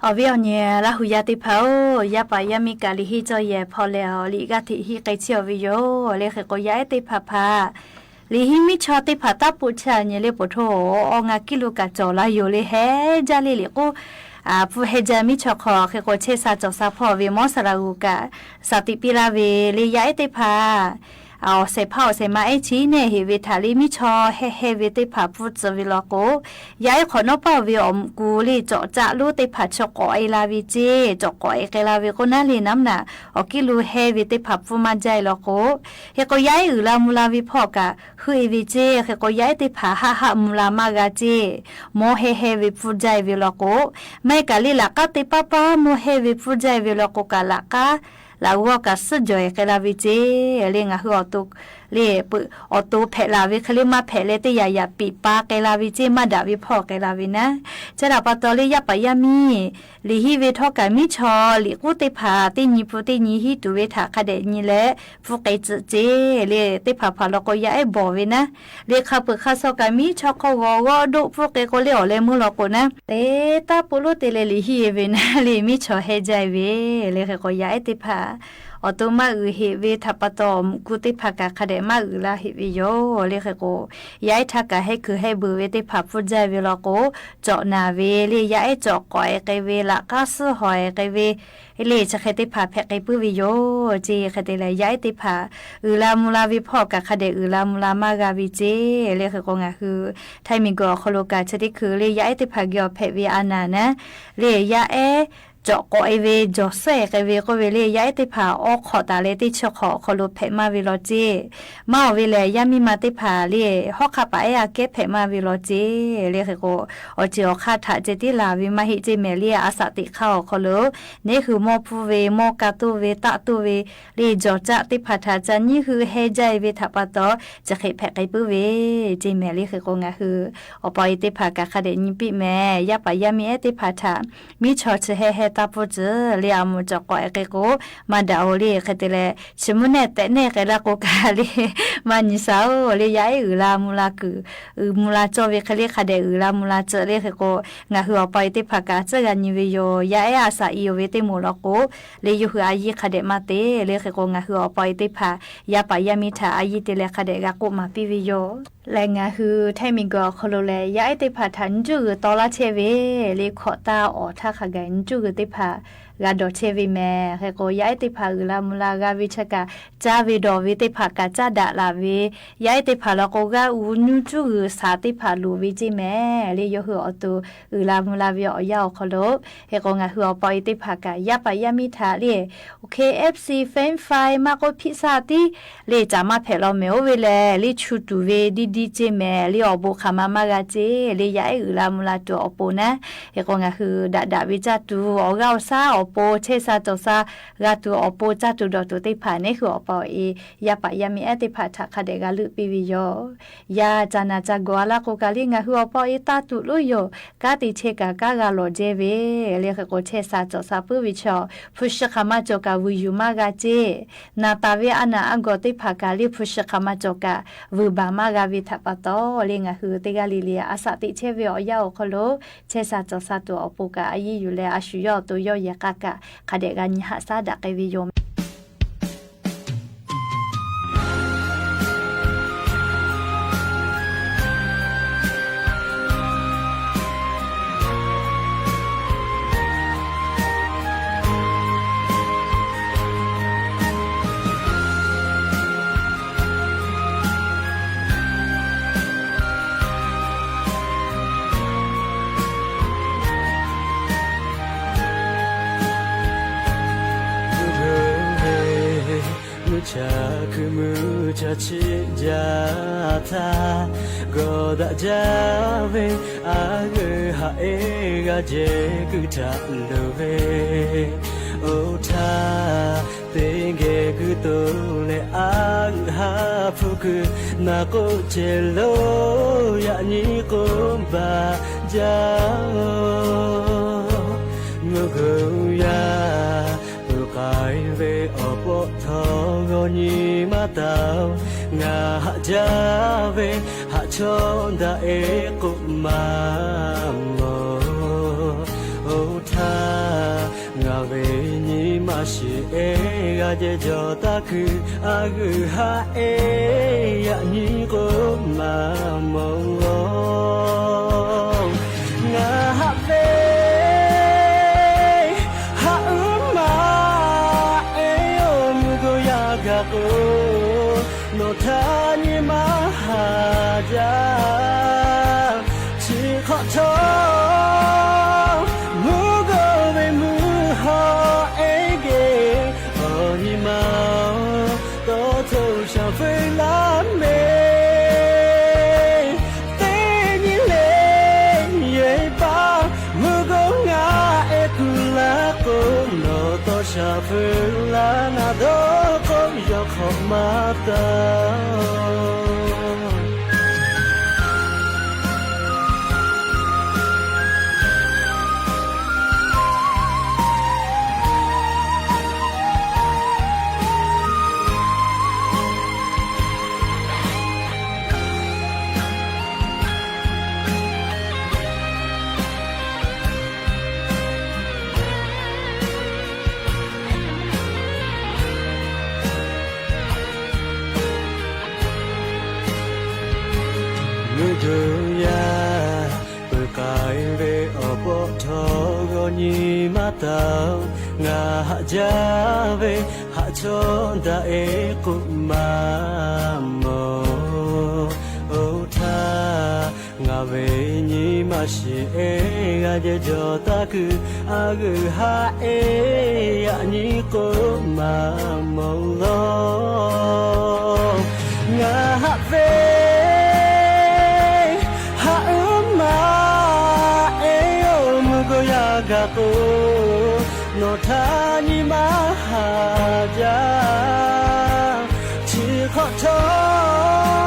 Awˬ viˉ awˬ nyi Laˇ hu yaˇ teˇ hpaˍ-oˬ, yaˇ paˍ yaˇ miˇ kaꞈ liꞈ henˇ cawˇ yehˬ hpaw leh awˬ liꞈ g'aˇ hteꞈ henˇ k'ai chehˇ-aw ve yoˬ. Le hk'e k'o, yaˇ ehˉ teˇ hpaˍ hpaˍ liꞈ henˇ miˉ chaw teˇ hpaˍ taˇ poˆ chaˇ nyi le, poˬ htoˇ awˬ ngaˬ kiˇ lo kaꞈ cawˬ laˇ yoˬ le, heˉ jaˇ le liꞈ k'oˆ pfuhˇ heˇ jaˇ miˉ chaw hk'aw hk'e k'o, chehˇ sha cawˬ sha hpawˇ ve mawˇ saˍ laꞈ g'uˬ kaꞈ shaˍ tiꞈ piˇ laˇ ve le. Yaˇ ehˉ teˇ hpaˍ awˬ shehˍ hpaˇ awˬ shehˍ ma ehˉ chi nehˆ heꞈ ve htaꞈ le miˉ chaw hehnˇ hehnˇ ve teˇ hpaˍ pfuhˇ tcuh ve law k'o, yaˇ ehˉ hk'awꞈ nawˉ paˇ ve awˬ moˍ ku le cawꞈ caˆ lonˉ teˇ hpaˍ chi k'awꞈ e la ve ceˇ. Cawꞈ k'awꞈ e k'ai la ve k'o naˉ le, naˉ mvuhˇ naꞈ awˬ kiˇ lo hehnˇ ve teˇ hpaˍ pfuhˇ maˇ jaˇ e law k'o, hk'e k'o yaˇ ehˉ uiˍ la mvuh la ve hpawˇ kaꞈ heuˆ e ve ceˇ. Hk'e k'o yaˇ ehˉ teˇ hpaˍ haˆ haˆ mvuh la maˇ g'a ceˇ. Mawˇ hehnˇ hehnˇ ve pfuhˇ jaˇ e ve law k'o, maˇ heˆ kaꞈ le laꞈ k'aˉ teˇ paˉ paˉ mawˇ hehnˇ ve pfuhˇ jaˇ e ve law k'o kaꞈ, laꞈ k'aˉ laꞈ g'awˇ kaꞈ suhˉ jawˬ e k'ai la ve ceˇ. Le ngaˬ hui awˬ to le peuˬ awˬ to hpehꞈ laˬ ve hk'e le maˇ hpehꞈ leh teˇ yanˇ yanˇ peꞈ pa k'ai la ve ceˇ, maˇ daꞈ ve hpawˇ k'ai la ve naˉ. Chi htaꞈ pa taw le yaˇ paˍ yaˇ miˇ liꞈ henˇ ve htawˇ kaꞈ miˉ chaw liꞈ k'uˉ teˇ hpaˍ teˇ nyi pun teˇ nyi henˇ tuˬ ve htaꞈ hk'a dehꞈ nyi leh pfuhˇ k'ai tcuhꞈ ceˇ. Le teˇ hpaˍ hpaˍ law k'o yaˇ ehˉ bawˬ ve naˉ. Le hk'a peuˬ hk'a shaw kaꞈ miˉ chaw hk'aw g'awˬ g'awˇ doˆ pfuhˇ k'ai k'o le awˬ leh meuˇ law k'o naˉ, te taˇ pun lonˉ te leh liꞈ henˇ e ve naˉ le miˉ chaw hehnˇ jaˇ e ve. Le hk'e k'o yaˇ ehˉ teˇ hpaˍ awˬ to maˇ uiˍ heꞈ ve htaꞈ pa taw awˬ moˍ ku teˇ hpaˍ kaꞈ hk'a dehꞈ maˇ uiˍ la heꞈ ve yoˬ. Le hk'e k'o yaˇ ehˉ htaˇ kaꞈ hehnˇ kuiˬ hehnˇ beuˬ ve teˇ hpaˍ pfuhˇ jaˇ e ve law k'o, cawꞈ naˍ ve le yaˇ ehˉ cawꞈ k'awꞈ e k'ai ve, laꞈ k'aˉ suhˉ hawˬ e k'ai ve le chi hk'e teˇ hpaˍ hpehꞈ k'ai puiˉ ve yoˬ ceˇ. Hk'e te leh yaˇ ehˉ teˇ hpaˍ uiˍ la mvuh la ve hpawˇ kaꞈ hk'a dehꞈ uiˍ la mvuh la maˇ g'a ve ceˇ. Le hk'e k'o ngaˬ hui Htaiˇ miˬguiˬ awˬ hk'aw lo kaꞈ chi teˇ hkui le yaˇ ehˉ teˇ hpaˍ geh awˬ hpehꞈ ve a naˍ naˉ, le yaˇ ehˉ cawꞈ k'awꞈ e ve jawˬ suhˉ e k'ai ve k'oˆ ve le yaˇ ehˉ teˇ hpaˍ awˉ hk'awꞈ taˍ leh teˇ chi hk'awꞈ awˬ hk'aw lo hpehꞈ maˇ ve law ceˇ. Maˇ oˬ ve lehˬ yaˇ miˇ ma teˇ hpaˍ le hawˉ hk'aˆ paˍ ehˉ aꞈ kehˉ hpehꞈ maˇ ve law ceˇ. Le hk'e k'o awˬ ceuˬ awˬ hk'aˇ htaꞈ ceh tiˉ laˬ ve maˇ heˆ ceˇ mehˍ le, a shaꞈ teꞈ hk'aˇ awˬ hk'aw lo neˉ hui mawˇ pfuhˇ ve, mawˇ ka toˇ ve, taˆ toˇ ve le jawˬ caˆ teˇ hpaˍ htaꞈ ca nyiˇ hui hehnˇ jaˇ e ve htaꞈ pa taw chi hk'e hpehꞈ k'ai puiˉ ve ceˇ mehˍ. Le hk'e k'o ngaˬ hui awˬ pa awˬ e teˇ hpaˍ kaꞈ hk'a dehꞈ nyi piˇ mehˍ. Yaˇ paˍ yaˇ miˇ ehˉ teˇ hpaˍ htaꞈ miˉ chaw chi hehnˇ hehnˇ taˇ pfuhˇ tcuhꞈ le, a moˍ cawꞈ k'awꞈ e k'ai k'o maˇ daꞈ-oˬ le. Hk'e te leh chi mvuhˇ nehˆ tehꞈ nehˆ k'ai laˇ k'o kaꞈ le maˇ nyi shaˉ-oˬ le. Yaˇ ehˉ uiˍ la mvuh la kuiˬ, uiˍ mvuh la cawˇ ve hk'e le hk'a dehꞈ uiˍ la mvuh la tcuhꞈ. Le hk'e k'o ngaˬ hui awˬ pa awˬ e teˇ hpaˍ kaꞈ tcuhˉ g'a nyi ve yoˬ. Yaˇ ehˉ a shaꞈ i-oˬ ve teˇ moˍ law k'o le yawˇ hui a yiˇ hk'a dehꞈ maˇ te. Le hk'e k'o ngaˬ hui awˬ pa awˬ e teˇ hpaˍ yaˇ paˍ yaˇ miˇ htaꞈ a yiˇ te leh hk'a dehꞈ g'a k'oˆ maˍ piˇ ve yoˬ. Lehˬ ngaˬ hui Htaiˇ miˬguiˬ awˬ hk'aw lo lehˬ yaˇ ehˉ teˇ hpaˍ htaꞈ nyiˇ cuˇ g'uiˬ taw laˇ chehˇ ve le, hkawꞈ taˇ awˍ htaˇ hk'a gaˬ nyiˇ cuˇ g'uiˬ teˇ hpaˍ g'a dawˬ chehˇ ve mehˍ. Hk'e k'o yaˇ ehˉ teˇ hpaˍ uiˍ la mvuh la g'a ve chi kaꞈ caˇ ve dawˬ ve teˇ hpaˍ kaꞈ caˇ daꞈ laˬ ve, yaˇ ehˉ teˇ hpaˍ law k'o g'aˇ uiˍ nyiˇ cuˇ g'uiˬ shaˍ teˇ hpaˍ loˍ ve ceˇ mehˍ. Le yawˇ hui awˬ to uiˍ la mvuh la ve awˬ yanˇ awˬ hk'aw lo, hk'e k'o ngaˬ hui awˬ pa awˬ e teˇ hpaˍ kaꞈ yaˇ paˍ yaˇ miˇ htaꞈ le K F C, French fry maˇ k'oˆ pizza tiˉ le caˍ maˇ hpehꞈ law mehˍ. Oˇ ve lehˬ le chu tuˬ ve diˇ diˇ ceˇ mehˍ. Le awˬ bon hk'aˬ ma maˇ g'a ceˇ. Le yaˇ ehˉ uiˍ la mvuh la tuˬ awˬ pon naˉ, hk'e k'o ngaˬ hui daꞈ daꞈ ve caˇ tuˬ awˬ g'aˇ awˬ shaˉ awˬ pon chehˇ sha cawˬ sha g'a tuˬ awˬ pon caˇ tuˬ dawˬ tuˬ teˇ hpaˍ neˉ hui awˬ pa awˬ e yaˇ paˍ yaˇ miˇ ehˉ teˇ hpaˍ htaꞈ hk'a dehꞈ g'a leuˆ piˇ ve yoˬ. Yaˇ ca naˬ ca gawˬ a laˇ k'o kaꞈ le ngaˬ hui awˬ pa awˬ e taˇ tuˬ loˉ yoˬ. Kanˉ te chehˇ kaꞈ kanˉ g'a lawˬ jehˇ ve le hk'e k'o chehˇ sha cawˬ sha puiˉ ve chaw hpu shi hk'aˬ ma cawˬ kaꞈ vuiˬ yuˬ maˇ g'a ceˇ. Naˬ taˍ ve a naˬ a gawˬ teˇ hpaˍ kaꞈ le hpu shi hk'aˬ ma cawˬ kaꞈ vuiˬ baˬ maˇ g'a ve htaꞈ pa taw le ngaˬ hui teˇ g'aˇ le le a shaꞈ teꞈ chehˇ ve awˬ yanˇ awˬ hk'aw lo chehˇ sha cawˬ sha tuˬ awˬ pon kaꞈ a yiˇ yuˬ leh a shu yawˇ awˬ to yawˇ yehˬ k'a kaꞈ hk'a dehꞈ g'a nyi haꞈ shaˉ daꞈ k'ai ve yoˬ. Hkui mui chaꞈ chiˆ jaˇ htaˇ, g'awˬ daꞈ jaˇ ve a g'euˆ haꞈ eˉ g'a jehˬ kuiˬ htaꞈ loˍ ve, oˇ htaˇ teˇ geh kuiˬ to leh a g'euˆ haꞈ hpu kuiˬ naˬ k'oˆ cehˬ lo yaꞈ nyi k'oˆ baˬ jaˇ oˬ. Mvuhˇ g'uˇ yaˇ peuˬ k'ai ve awˬ pawˆ htawˇ g'awˇ nyi maˇ taˍ oˬ. Ngaˬ haꞈ jaˇ ve haꞈ chawˇ daꞈ eˉ k'oˆ maˇ mawˬ. Oˇ htaˇ ngaˬ ve nyi ma shiˍ eˉ g'a jehˬ jawˬ taˇ kuiˬ, a g'euˆ haꞈ eˉ yaꞈ nyi k'oˆ maˇ mawˬ. Ngaˬ haꞈ ve haꞈ uˉ ma eˉ oˬ, mvuhˇ g'uˇ yaˇ gaˬ k'o, nawˬ htaꞈ nyi ma haꞈ jaˇ. Chi hk'awꞈ htawˇ mvuhˇ g'uˇ ve mvuhˇ hawˉ eˉ geh awˬ nyi ma oˬ, tawˇ htoꞈ shaˍ feu laˇ mehˍ. Teˇ nyi le yehˬ paˍ mvuhˇ g'uˇ ngaˬ eˉ kuˬ laˇ k'o, nawˬ tawˇ shaˍ feu laˇ naˍ dawˇ k'oˆ yawˇ hk'awꞈ maˇ taˍ. Mvuhˇ g'uˇ yaˇ peuˬ k'ai ve awˬ pawˆ htawˇ g'awˇ nyi maˇ taˍ oˬ. Ngaˬ haꞈ jaˇ ve haꞈ chawˇ daꞈ eˉ k'oˆ maˇ mawˬ. Oˇ htaˇ ngaˬ ve nyi ma shiˍ eˉ g'a jehˬ jawˬ taˇ kuiˬ, a g'euˆ haꞈ eˉ yaꞈ nyi k'oˆ maˇ mawˬ lawˬ. Ngaˬ haꞈ ve haꞈ uˉ ma eˉ oˬ, mvuhˇ g'uˇ yaˇ gaˬ k'o, nawˬ htaꞈ nyi ma haꞈ jaˇ. Chi hk'awꞈ htawˇ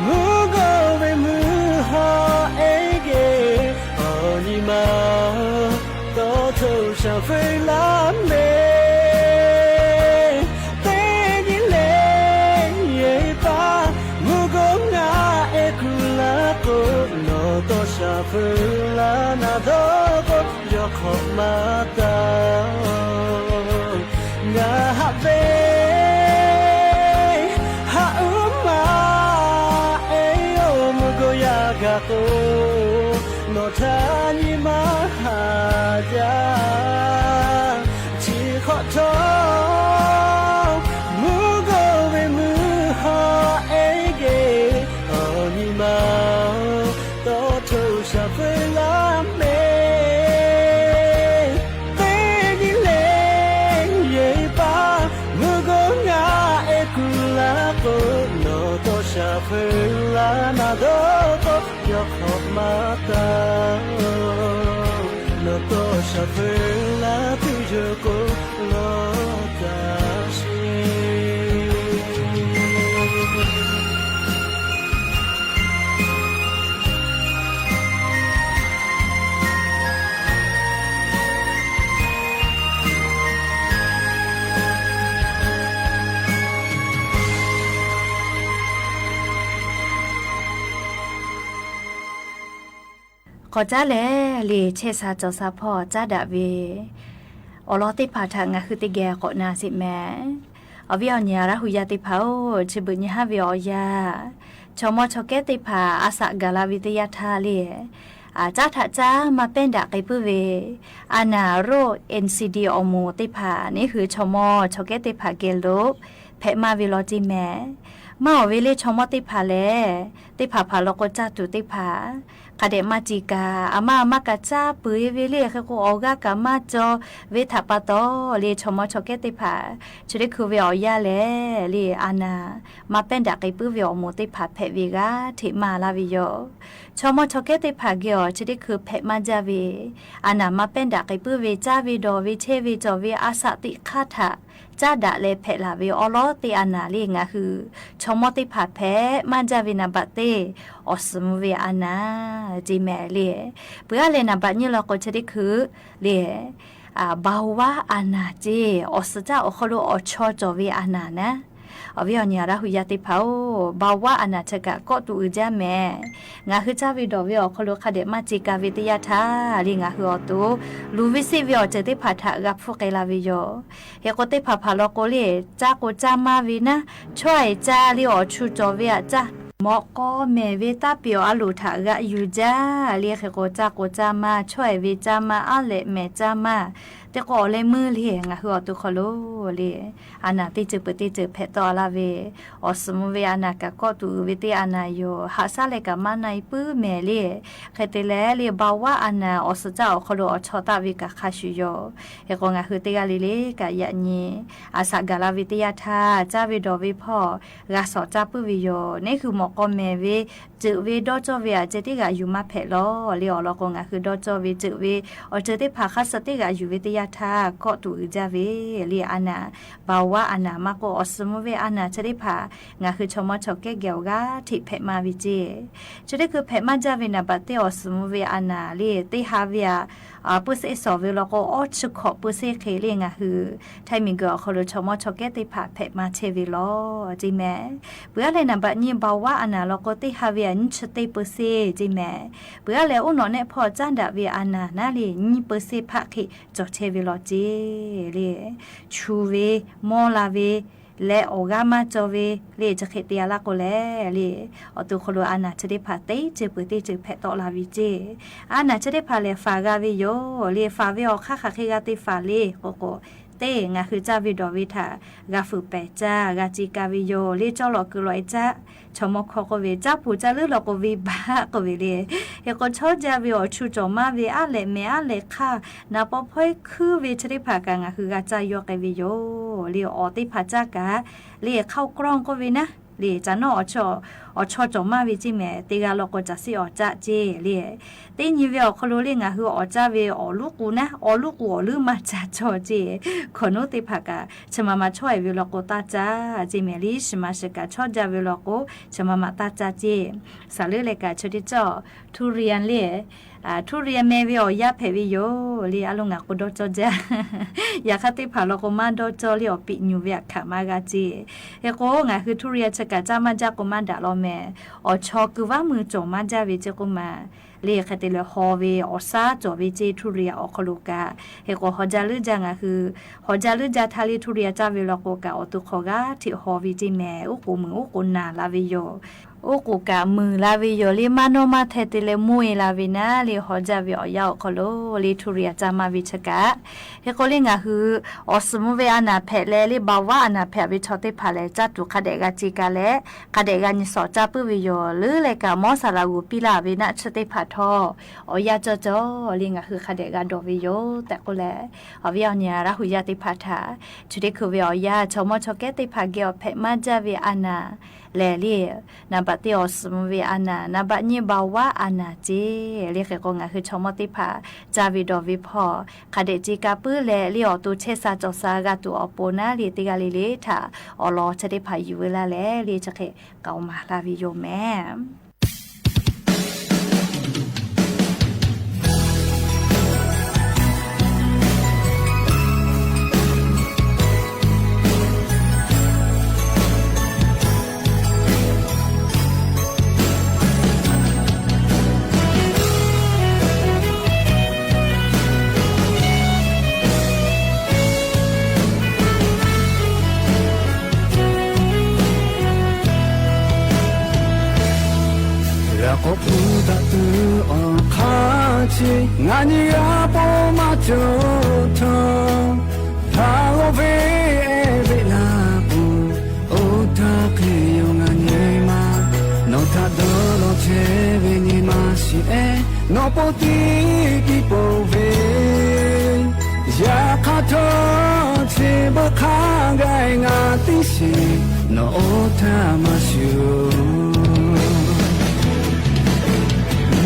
mvuhˇ g'uˇ ve mvuhˇ hawˉ eˉ geh awˬ nyi ma oˬ, tawˇ htoꞈ shaˍ feu laˇ mehˍ. Teˇ nyi le yehˬ paˍ mvuhˇ g'uˇ ngaˬ eˉ kuˬ laˇ k'o, nawˬ tawˇ shaˍ feu laˇ naˍ dawˇ k'oˆ yawˇ hk'awꞈ maˇ taˍ. Ngaˬ haꞈ ve haꞈ uˉ ma eˉ oˬ, mvuhˇ g'uˇ yaˇ gaˬ k'o, nawˬ htaꞈ nyi ma haꞈ jaˇ. Chi hk'awꞈ htawˇ mvuhˇ g'uˇ ve mvuhˇ hawˉ eˉ geh awˬ nyi ma oˬ, tawˇ htoꞈ shaˍ feu laˇ mehˍ. Teˇ nyi le yehˬ paˍ mvuhˇ g'uˇ ngaˬ eˉ kuˬ laˇ k'o, nawˬ tawˇ shaˍ feu laˇ naˍ dawˇ k'o yawˇ hk'awꞈ maˇ taˍ. Nawˬ tawˇ shaˍ feu laˇ tuˬ yoˬ k'o, lawˬ taˍ sheˍ. K'awꞈ caˉ leh, liꞈ chehˇ sha cawˬ sha hpawˇ caˉ daꞈ ve awˬ lawn teˇ hpaˍ htaꞈ ngaˬ hui teˇ geh k'awꞈ na sheˍ mehˍ. Awˬ viˉ awˬ nyi Laˇ hu yaˇ teˇ hpaˍ-oˬ, chi beuꞈ nyi haˉ ve awˬ yanˇ, chaw mawˇ chaw kehˉ teˇ hpaˍ a shaꞈ gaˬ la ve teˇ yanˇ htaˇ le, caˉ htaꞈ caˉ maˇ pehnˇ daꞈ k'ai puiˉ ve, a naˍ roˆ N C D awˬ moˍ teˇ hpaˍ neˉ hui chaw mawˇ chaw kehˉ teˇ hpaˍ geh lo hpehꞈ maˇ ve law ceˇ mehˍ. Maˇ awˬ ve le chaw mawˇ teˇ hpaˍ lehˬ, teˇ hpaˍ hpaˍ law k'o caˇ tuˬ teˇ hpaˍ, hk'a dehꞈ maˇ ce kaꞈ, a maˇ maˇ kaꞈ caˇ peuˬ e ve le. Hk'e k'o, awˬ g'aˇ kaꞈ maˇ cawˬ ve htaꞈ pa taw le, chaw mawˇ chaw kehˉ teˇ hpaˍ chi teˇ hkui ve awˬ yanˇ lehˬ le, a naˍ maˇ pehˉ daꞈ k'ai puiˉ ve awˬ moˍ teˇ hpaˍ hpehꞈ ve g'a hteꞈ maˍ laˇ ve yoˬ. Chaw mawˇ chaw kehˉ teˇ hpaˍ geh awˬ chi teˇ hkui hpehꞈ maˇ jaˇ ve, a naˍ maˇ pehˉ daꞈ k'ai puiˉ ve, caˇ ve dawˬ ve, chehˇ ve cawˬ ve a shaꞈ teꞈ hk'aˇ htaꞈ caˉ daꞈ leh hpehꞈ laˬ ve awˉ lawˉ teˇ a naˍ le, ngaˬ hui chaw mawˇ teˇ hpaˍ hpehꞈ maˇ jaˇ ve naˍ baꞈ teˇ awˬ suhˍ mvuh ve a naˍ ce mehˍ le. Peuˬ aˉ leh naˍ baꞈ nyiˇ law k'o, chi teˇ hkui le, baoˍ vaˉ a naˍ ce, awˬ suhˍ caˇ awˬ hk'aw lo awˬ chaw cawˬ ve a naˍ naˉ. Awˬ viˉ awˬ nyi a daˇ hui yaˇ teˇ hpaˍ-oˬ, baoˍ vaˉ a naˍ chi kaꞈ kawˆ tuꞈ uiˍ jaˇ mehˍ. Ngaˬ hui caˇ ve dawˬ ve awˬ hk'aw lo hk'a dehꞈ maˇ ce ka ve teˇ yanˇ htaˇ le, ngaˬ hui awˬ to luˬ ve seˆ ve awˬ ceuˬ teˇ hpaˍ htaꞈ g'a hpfuhˇ k'ai la ve yoˬ. Hk'e k'o, teˇ hpaˍ hpaˍ law k'o le, caˇ k'o caˇ maˇ ve naˉ, chaweh caˇ le awˬ chu cawˬ ve aꞈ caˇ, mawꞈ k'aw mehˍ ve taˇ peꞈ awˬ a loˍ htaꞈ g'a yuˬ jaˇ le. Hk'e k'o, caˇ k'o caˇ maˇ, chaweh ve caˇ maˇ, aˉ lehꞈ mehˍ caˇ maˇ, teˇ k'o awˬ leh meuˇ le, ngaˬ hui awˬ to hk'aw lo le, a naˍ teˇ ceuˬ peuˬ teˇ ceuˬ hpehꞈ tawˆ laˇ ve, awˬ suhˍ mvuh ve a naˍ kaꞈ kawˆ tuꞈ uiˍ ve teˇ a naˍ yoˬ. Haꞈ shaˉ leh kaꞈ maˇ na e puiˉ mehˍ le. Hk'e te leh le, baoˍ vaˉ a naˍ awˬ suhˍ caˇ awˬ hk'aw lo awˬ chaw taˆ ve kaꞈ hk'a shuˍ yoˬ. Hk'e k'o, ngaˬ hui teˇ g'aˇ le le kaꞈ yaꞈ nyi a shaꞈ gaˬ la ve teˇ yanˇ htaˇ, caˇ ve dawˬ ve hpawˇ g'a shawˍ caˇ puiˉ ve yoˬ. Neˇ hui mawꞈ k'aw mehˍ ve ceuˬ ve dawˇ cawˇ ve aꞈ ceh teˇ g'aꞈ yuˬ maˇ hpehꞈ lawˬ le. Awˬ lawn k'o, ngaˬ hui dawˇ cawˇ ve ceuˬ ve awˬ ceuˬ teˇ hpaˍ hk'a shuˍ teˇ g'aꞈ yuˬ ve teˇ yanˇ htaˇ, kawˆ tuꞈ uiˍ jaˇ ve le a naˍ, baoˍ vaˉ a naˍ maˇ k'o, awˬ suhˍ mvuh ve a naˍ chi teˇ hpaˍ ngaˬ hui chaw mawˇ chaw kehˉ geh awˬ g'aˇ hteꞈ hpehꞈ maˇ ve ce. Chi teˇ hkui hpehꞈ maˇ jaˇ ve naˍ baꞈ teˇ awˬ suhˍ mvuh ve a naˍ le, teˇ ha ve aꞈ puiˉ seˆ shawˍ ve law k'o, awˇ chi hkawꞈ puiˉ seˆ hk'e le, ngaˬ hui Htaiˇ miˬguiˬ awˬ hk'aw lo chaw mawˇ chaw kehˉ teˇ hpaˍ hpehꞈ maˇ chehˇ ve lawˬ ce mehˍ. Peuˬ aˉ leh naˍ baꞈ nyi baoˍ vaˉ a naˍ law k'o, teˇ ha ve aꞈ nyiˇ chi teˇ puiˉ seˆ ce mehˍ. Peuˬ aˉ leh oˇ nawˬ nehˆ hpawˇ caˉ daꞈ ve a naˍ naˉ le, nyiˇ puiˉ seˆ hpaˆ hk'e cawˬ chehˇ ve lawˬ ce le. Chu ve, mawˇ la ve leh awˬ g'aˇ maˇ cawˬ ve le, chi hk'e te a laˇ k'o le le, awˬ to hk'aw lo a naˍ chi teˇ hpaˍ teˇ ceuˬ peuˬ teˇ ceuˬ hpehꞈ tawˆ la ve ce. A naˍ chi teˇ hpaˍ lehˬ faˍ g'a ve yoˬ le. Faˍ ve awˬ hk'aˇ hk'aˬ hk'e g'a te faˍ le k'o k'o, teˇ ngaˬ hui caˇ ve dawˬ ve htaꞈ g'a fuiˍ pehˍ caˇ, g'a ce ka ve yoˬ le. Cawˇ lawꞈ kuiˬ lawꞈ e caˇ, chaw mawˇ hkawˇ k'oˆ ve, caˇ puˍ caˇ leuˉ law k'o venˇ baˆ k'oˆ ve le. Hk'e k'o, chawˇ jaˇ ve awˬ chu cawˬ maˇ ve aˉ lehꞈ mehˍ aˉ lehꞈ hk'aˇ, naˍ paw hpawehˇ hkuiˉ ve chi teˇ hpaˍ kaꞈ ngaˬ hui g'a caˇ yawˇ k'ai ve yoˬ le. Awˬ teˇ hpaˍ caˇ kaꞈ le, hk'aoˆ krawˇ k'oˆ ve naˉ le, caꞈ nawˉ awˬ chaw cawˬ maˇ ve ce mehˍ. Teˇ g'aˇ law k'o caꞈ siˆ awˬ caˆ ce le. Teˇ nyi ve awˬ hk'aw lo le, ngaˬ hui awˬ caˇ ve awˬ luˉ k'u naˉ, awˬ luˉ k'u awˬ leuˉ maˇ caˇ cawˬ ce. Hkawꞈ nuˉ teˇ hpaˍ kaꞈ chi ma ma chaweh ve law k'o taˇ caˇ ce mehˍ. Liˇ shiˍ ma shiˍ kaꞈ chawˇ jaˇ ve law k'o, chi ma ma taˇ caˇ ce. Saˍ leuˉ leh kaꞈ chi teˇ cawˇ durian le, durian meh ve awˬ yanˇ hpehꞈ ve yoˬ le. A lo ngaˬ k'o dawˇ cawˇ jaˇ. Yaꞈ hk'aˇ teˇ hpaˍ law k'o maˇ dawˇ cawˇ le, awˬ piꞈ nyuˬ ve aꞈ hkanˍ maˇ g'a ce. Hk'e k'o, ngaˬ hui durian chi kaꞈ caˇ maˇ jaˇ k'o maˇ daꞈ law mehˍ. Awˬ chaw kuiˬ vaˉ mui cawˬ maˇ jaˇ ve ce k'oˆ ma le. Hk'e te leh haw ve awˬ shaˉ cawˬ ve ce durian awˬ hk'aw lo kaꞈ. Hk'e k'o, haw jaˇ leuˉ jaˇ ngaˬ hui, haw jaˇ leuˉ jaˇ htaˇ le durian caˇ ve law k'o kaꞈ, awˬ to hk'aw g'aˇ hteꞈ haw ve ce mehˍ. Oˉ k'oˍ muiˬ oˉ k'oˍ naˬ la ve yoˬ. Oˉ k'oˍ kaꞈ muiˬ la ve yoˬ le, maˇ nawˇ maˇ hteh te leh moˇ e la ve naˉ le, haw jaˇ ve awˬ yanˇ awˬ hk'aw lo le durian caˇ maˇ ve chi kaꞈ. Hk'e k'o le, ngaˬ hui awˬ suhˍ mvuh ve a naˍ hpehꞈ leh le, baoˍ vaˉ a naˍ hpehꞈ ve chaw teˇ hpaˍ lehˬ, caˇ tuˬ hk'a dehꞈ g'a ce ka leh, hk'a dehꞈ g'a nyi shawˍ caˇ puiˉ ve yoˬ. Leuˉ leh kaꞈ mawˇ saˍ laꞈ g'uˬ piˇ laˇ ve naˆ chi teˇ hpaˍ htawˇ, awˬ yanˇ cawˇ cawˇ le ngaˬ hui hk'a dehꞈ g'a dawˬ ve yoˬ tehꞈ k'oˆ leh, awˬ viˉ awˬ nyi a daˇ hui yaˇ teˇ hpaˍ htaꞈ, chi teˇ hkui ve awˬ yanˇ chaw mawˇ chaw kehˉ teˇ hpaˍ geh awˬ hpehꞈ maˇ jaˇ ve a naˍ lehˬ le, naˍ baꞈ teˇ awˬ suhˍ mvuh ve a naˍ, naˍ baꞈ nyiˇ baoˍ vaˉ a naˍ ce le. Hk'e k'o, ngaˬ hui chaw mawˇ teˇ hpaˍ caˇ ve dawˬ ve hpawˇ hk'a dehꞈ ce ka puiˉ leh le, awˬ to chehˇ sha cawˬ sha g'a tuˬ awˬ pon naˉ le, teˇ g'aˇ le le htaꞈ awˬ lawn chi teˇ hpaˍ yuˬ veu laˇ leh le, chi hk'e k'aoˍ maˍ la ve yoˬ mehˍ. Yaꞈ k'aw hpu taꞈ tuˬ awˬ hk'aˇ chi ngaˬ nyi g'a paw maˇ cawˬ htawˇ, htaꞈ g'awˇ ve ehˉ ve laˇ k'o, oˇ htaˇ hk'e yoˬ ngaˬ nyi ma. Nawˬ htaꞈ dawˇ law chehˇ ve nyi ma shiˍ ehˉ Nawˬ po tiˉ tiˇ poˬ ve, yaꞈ hk'aˇ htawˇ chi beuꞈ hk'a gaˬ ngaˬ teˇ shiˍ nawˬ oˇ htaˇ maˇ shuˍ.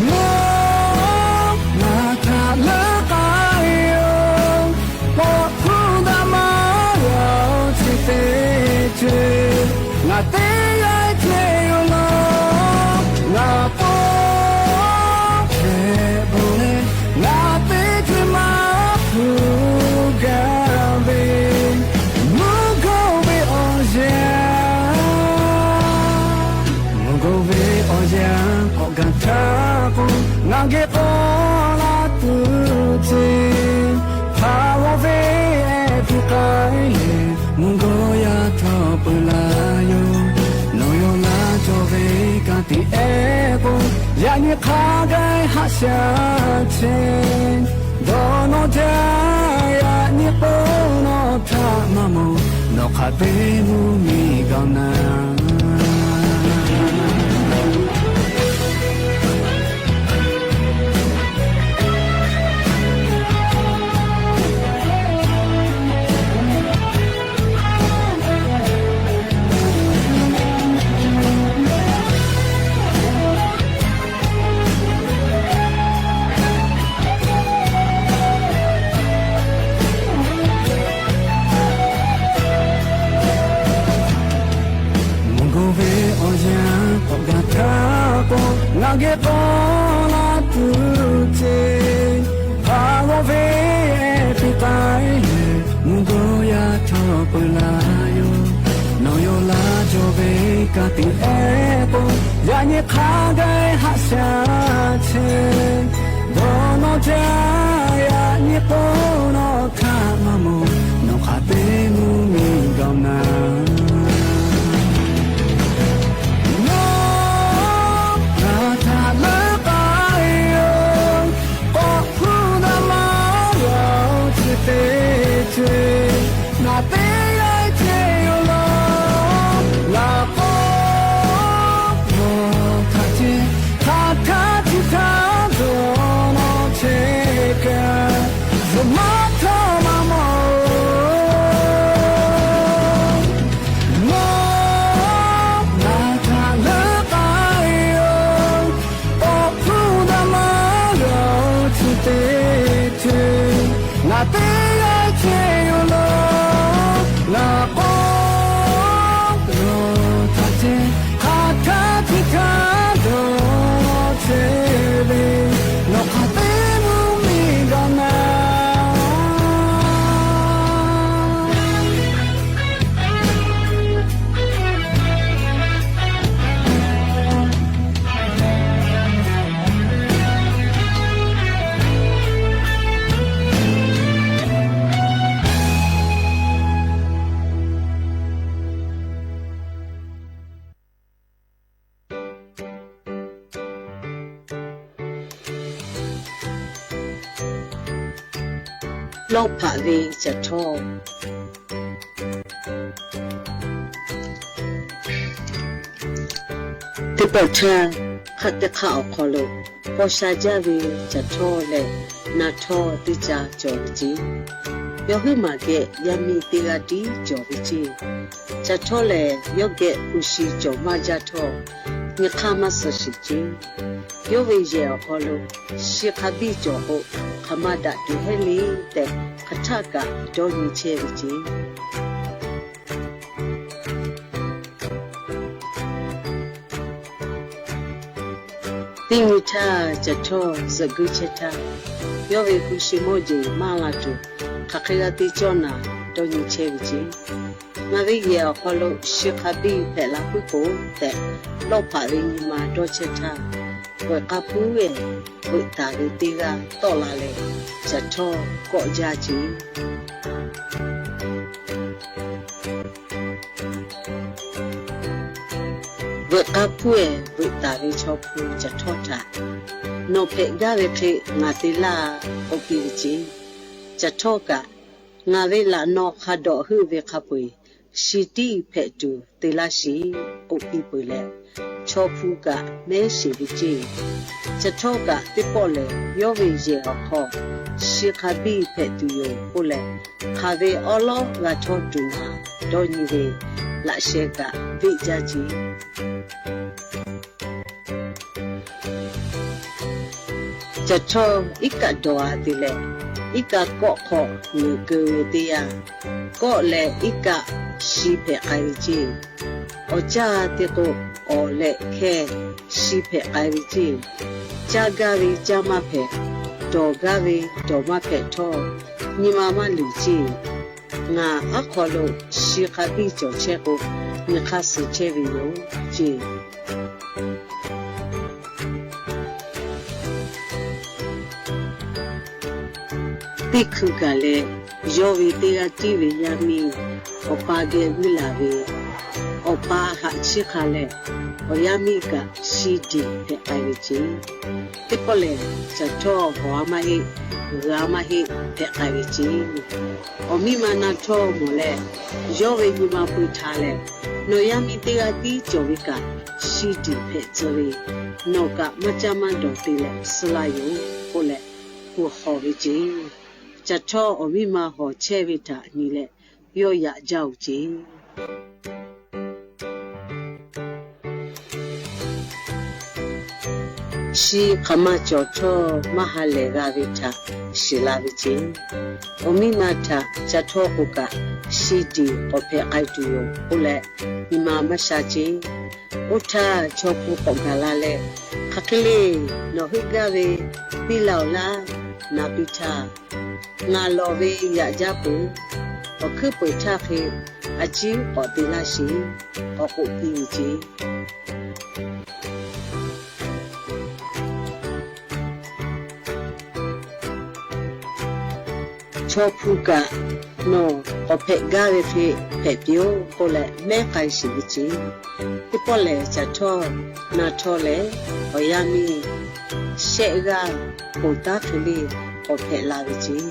Nawˬ ngaˬ htaꞈ leuˉ k'ai yoˬ, k'awꞈ hkuˇ daꞈ maˇ g'a-oˬ chi teˇ ceuˬ, ngaˬ teˇ g'aˇ ceh yoˬ law. Ngaˬ po hk'e bon leh, ngaˬ teˇ ceuˬ maˇ hpu gaˇ ve, mvuhˇ g'awˇ ve awˬ yanˇ, mvuhˇ g'awˇ ve awˬ yanˇ k'awꞈ gaˬ htaˇ k'o, ngaˬ geh k'aw laˇ tuˬ ceˇ. Hk'a g'awˇ ve ehˉ hpu k'ai leh, mvuhˇ g'awˇ yaˇ htawˇ peuˬ la yoˬ. Nawˬ yawˇ laˇ cawˬ ve ka tiꞈ ehˉ k'o, yaꞈ nyi hk'a gaˬ haꞈ shaˉ chehˇ. Dawˇ nawˇ jaˇ, yaꞈ nyi k'o nawˬ htaꞈ maˇ mawˬ, nawˬ hk'aˬ te mvuhˇ miˬ gaˬ naˍ. Mvuhˇ g'awˇ ve awˬ yanˇ k'awꞈ gaˬ htaˇ k'o, ngaˬ geh k'aw laˇ tuˬ ceˇ. Hk'a g'awˇ ve ehˉ hpu k'ai leh, mvuhˇ g'awˇ yaˇ htawˇ peuˬ la yoˬ. Nawˬ yawˇ laˇ cawˬ ve ka tiꞈ ehˉ k'o, yaꞈ nyi hk'a gaˬ haꞈ shaˉ chehˇ. Dawˇ nawˇ jaˇ, yaꞈ nyi k'o nawˬ htaꞈ maˇ mawˬ, nawˬ hk'aˬ te mvuhˇ miˬ gaˬ naˍ. Nawˬ ngaˬ htaꞈ leuˉ k'ai yoˬ, k'awꞈ hkuˇ daꞈ maˇ g'a-oˬ chi teˇ ceuˬ, ngaˬ teˇ g'aˇ ceh yoˬ law. Laꞈ k'awꞈ nawˬ htaꞈ ceh, hk'aˬ htaˇ chi htaˇ dawˇ nawˇ chehˇ kaꞈ, zuhꞈ maˇ htawˇ maˇ mawˬ-oˬ. Nawˬ ngaˬ htaꞈ leuˉ k'ai yoˬ, k'awꞈ hkuˇ daꞈ maˇ g'a-oˬ chi teˇ ceuˬ, ngaˬ teˇ g'aˇ ceh yoˬ law. Laꞈ k'awꞈ nawˬ htaꞈ ceh, hk'aˬ htaˇ chi htaˇ dawˇ nawˇ chehˇ ve, nawˬ hk'aˬ te mvuhˇ miˬ gaˬ naˍ. Lawˇ hpaꞈ ve caˬ htawˇ. Teˇ pawˆ htaˇ, hk'aˆ teˇ hk'aˆ awˬ hk'aw lo paw sha jaˇ ve caˬ htawˇ leh naˬ htawˇ teˇ ca cawˬ ve ceˇ. Yawˇ huiˉ maˬ geh yaˇ miˇ teˇ g'aˇ tiˉ cawˬ ve ceˇ. Caˬ htawˇ lehˬ, yawˇ geh hpu shi cawˬ maˇ jaˇ htawˇ, nyi hk'aˇ maˇ suh sheˍ ceˇ. Yawˇ ve yehˬ awˬ hk'aw lo shi hk'a biˇ cawˬ k'o, hk'aˬ ma daꞈ tuˬ heˆ le tehꞈ, hk'aˬ htaˆ kaꞈ dawˇ nyi chehˇ ve ceˇ. Teˇ nyi htaˇ, caˬ htawˇ suhꞈ guiˇ chehˇ htaˇ, yawˇ ve hpu shi mawˇ jeˬ maˇ la tuˬ, hk'aˬ hk'e g'a te cawˇ naˍ dawˇ nyi chehˇ ve ceˇ. Ngaˬ ve yehˬ awˬ hk'aw lo shi hk'a biˇ hpehꞈ la puiˉ k'o tehꞈ, lawˇ hpaꞈ ve nyi ma dawˇ chehˇ htaˇ, veuꞈ k'a puiˉ ehˉ veuꞈ taˍ ve teˇ g'aˇ tawˆ la leh, caˬ htawˇ kawˆ jaˇ ceˇ. Veuꞈ k'a puiˉ ehˉ veuꞈ taˍ ve chaw hpu caˬ htawˇ htaꞈ, Nawˬ hpehꞈ gaˇ ve hk'e ngaˬ te laˇ, k'oˆ piˇ ve ceˇ. Caˬ htawˇ kaꞈ, Ngaˬ ve laꞈ naw hk'a dawꞈ heuˆ ve hk'a peu-eˬ shi tiˇ hpehꞈ tuˬ te laˇ sheˍ k'oˆ piˇ peuˬ leh, chaw hpu kaꞈ mehˉ sheˍ ve ceˇ. Ca htawˇ kaꞈ teˇ pawˆ lehˬ, yawˇ ve yehˬ awˬ hk'aw shi hk'a biˇ hpehꞈ tuˬ yoˬ k'oˆ leh, hk'aˬ ve awˉ lawˉ g'a htawˇ tuˬ maˬ dawˇ nyi ve laꞈ sheh kaꞈ veˆ jaˇ ceˇ. Ca htawˇ iˉ kaˆ dawˬ-a te leh, iˉ kaˆ kawˆ hk'aw luˬ keu ve teˇ yanˇ, kawˆ leh iˉ kaˆ shi hpehꞈ k'ai ve ceˇ. Awˬ caˇ te k'o, awˬ leh hkehˇ shi hpehꞈ k'ai ve ceˇ. Caˇ gaˇ ve caˇ maˇ hpehꞈ, dawˬ gaˇ ve dawˬ maˇ hpehꞈ htawˇ, nyi ma maˇ luˬ ceˇ. Ngaˬ aˉ hk'aw lo shi hk'a biˇ cawˬ chehˇ k'o, nyi hk'aˇ suh chehˇ ve yoˬ ceˇ. Teˇ hkui gaˬ leh, yawˇ ve teˇ g'aˇ tiˉ ve yaˇ miˇ awˬ pa geh vuiˇ laˬ ve, awˬ pa haꞈ chiˇ hk'a leh, awˬ yaˇ miˇ kaꞈ shi diˬ hpehꞈ k'ai ve ceˇ. Teˇ pawˆ lehˬ, ca htawˇ hawˬ-a maˇ heˆ, g'uiˬ-a maˇ heˆ hpehꞈ k'ai ve ceˇ. Awˬ miˇ ma na htawˇ mawˬ leh, yawˇ ve nyi ma pui htaꞈ lehˬ, Nawˬ yaˇ miˇ teˇ g'aˇ tiˉ cawˬ ve kaꞈ, shi diˬ hpehꞈ tcuh ve, nawˬ kaꞈ maˇ caˇ maˇ dawˬ te leh suh laˇ yoˬ k'oˆ leh, kuˬ hawˬ ve ceˇ. Ca htawˇ awˬ miˇ ma hawˬ chehˇ ve htaꞈ nyi leh, yawˇ yaꞈ jaˇ-oˬ ceˇ. Shi hk'aˬ ma cawˬ htawˇ maˇ ha lehˬ g'a ve htaꞈ shiˍ la ve ceˇ. Awˬ miˇ ma htaꞈ ca htawˇ k'o kaꞈ, shi diˬ k'awꞈ hpehꞈ k'ai tuˬ yoˬ k'oˆ leh, nyi ma maˇ sha ceˇ. Oˇ htaˇ chaw hpu k'awꞈ gaˬ la leh, Hk'aˬ hk'e le, nawˬ heuˆ gaˇ ve piˇ la-oˬ laˇ. Na piˇ htaˇ, Ngaˬ lawˬ ve yaꞈ jaˇ peuˬ. Awˬ hkuiˉ peuˬ htaˇ hk'e a ciˉ k'awꞈ te laˇ sheˍ k'awꞈ k'oˆ piˇ ve ceˇ. Chaw hpu kaꞈ, Nawˬ k'awꞈ hpehꞈ gaˇ ve hk'e hpehꞈ piˇ-oˆ k'oˆ leh, mehˉ k'ai sheˍ ve ceˇ. Teˇ pawˆ lehˬ, ca htawˇ na htawˇ leh, awˬ yaˇ miˇ shehˆ g'aˇ ponˬ taˉ hk'e le k'awꞈ hpehꞈ la ve ceˇ.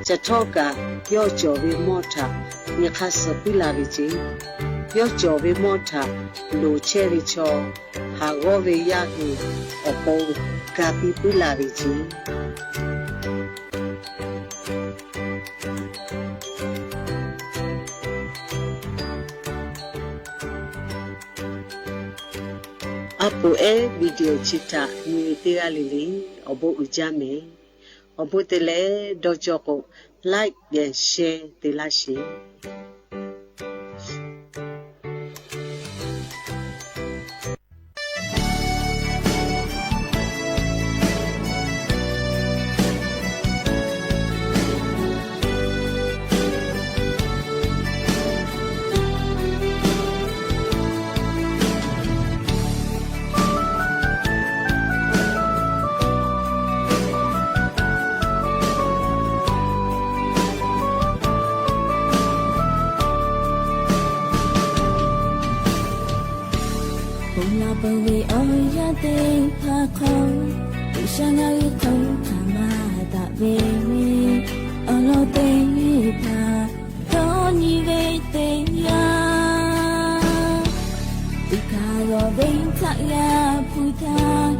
Ca htawˇ kaꞈ, yawˇ cawˬ ve mawˇ htaꞈ nyi hk'aˇ suh puiˉ la ve ceˇ. Yawˇ cawˬ ve mawˇ htaꞈ loˍ chehˇ ve chaw haˍ g'awˇ ve yaˇ hui awˬ pon ga piˇ puiˉ la ve ceˇ. A poˍ ehˉ video chi htaꞈ nyi ve teˇ g'aˇ le le awˬ bon uiˍ jaˇ mehˍ. Awˬ bon te leh dawˇ cawˇ k'o, like geh share te laˇ sheˍ. Ponˬ laˬ peuˬ ve awˬ yanˇ teˇ hpaˍ hk'aw, G'uiˬsha ngaˬ hui hk'aw hk'aˬ ma daꞈ ve awˬ lawn teˇ hpaˍ dawˇ nyi ve teˇ yanˇ, tuꞈ hkanˍ g'awˬ ve htaꞈ g'a hpu htaˇ,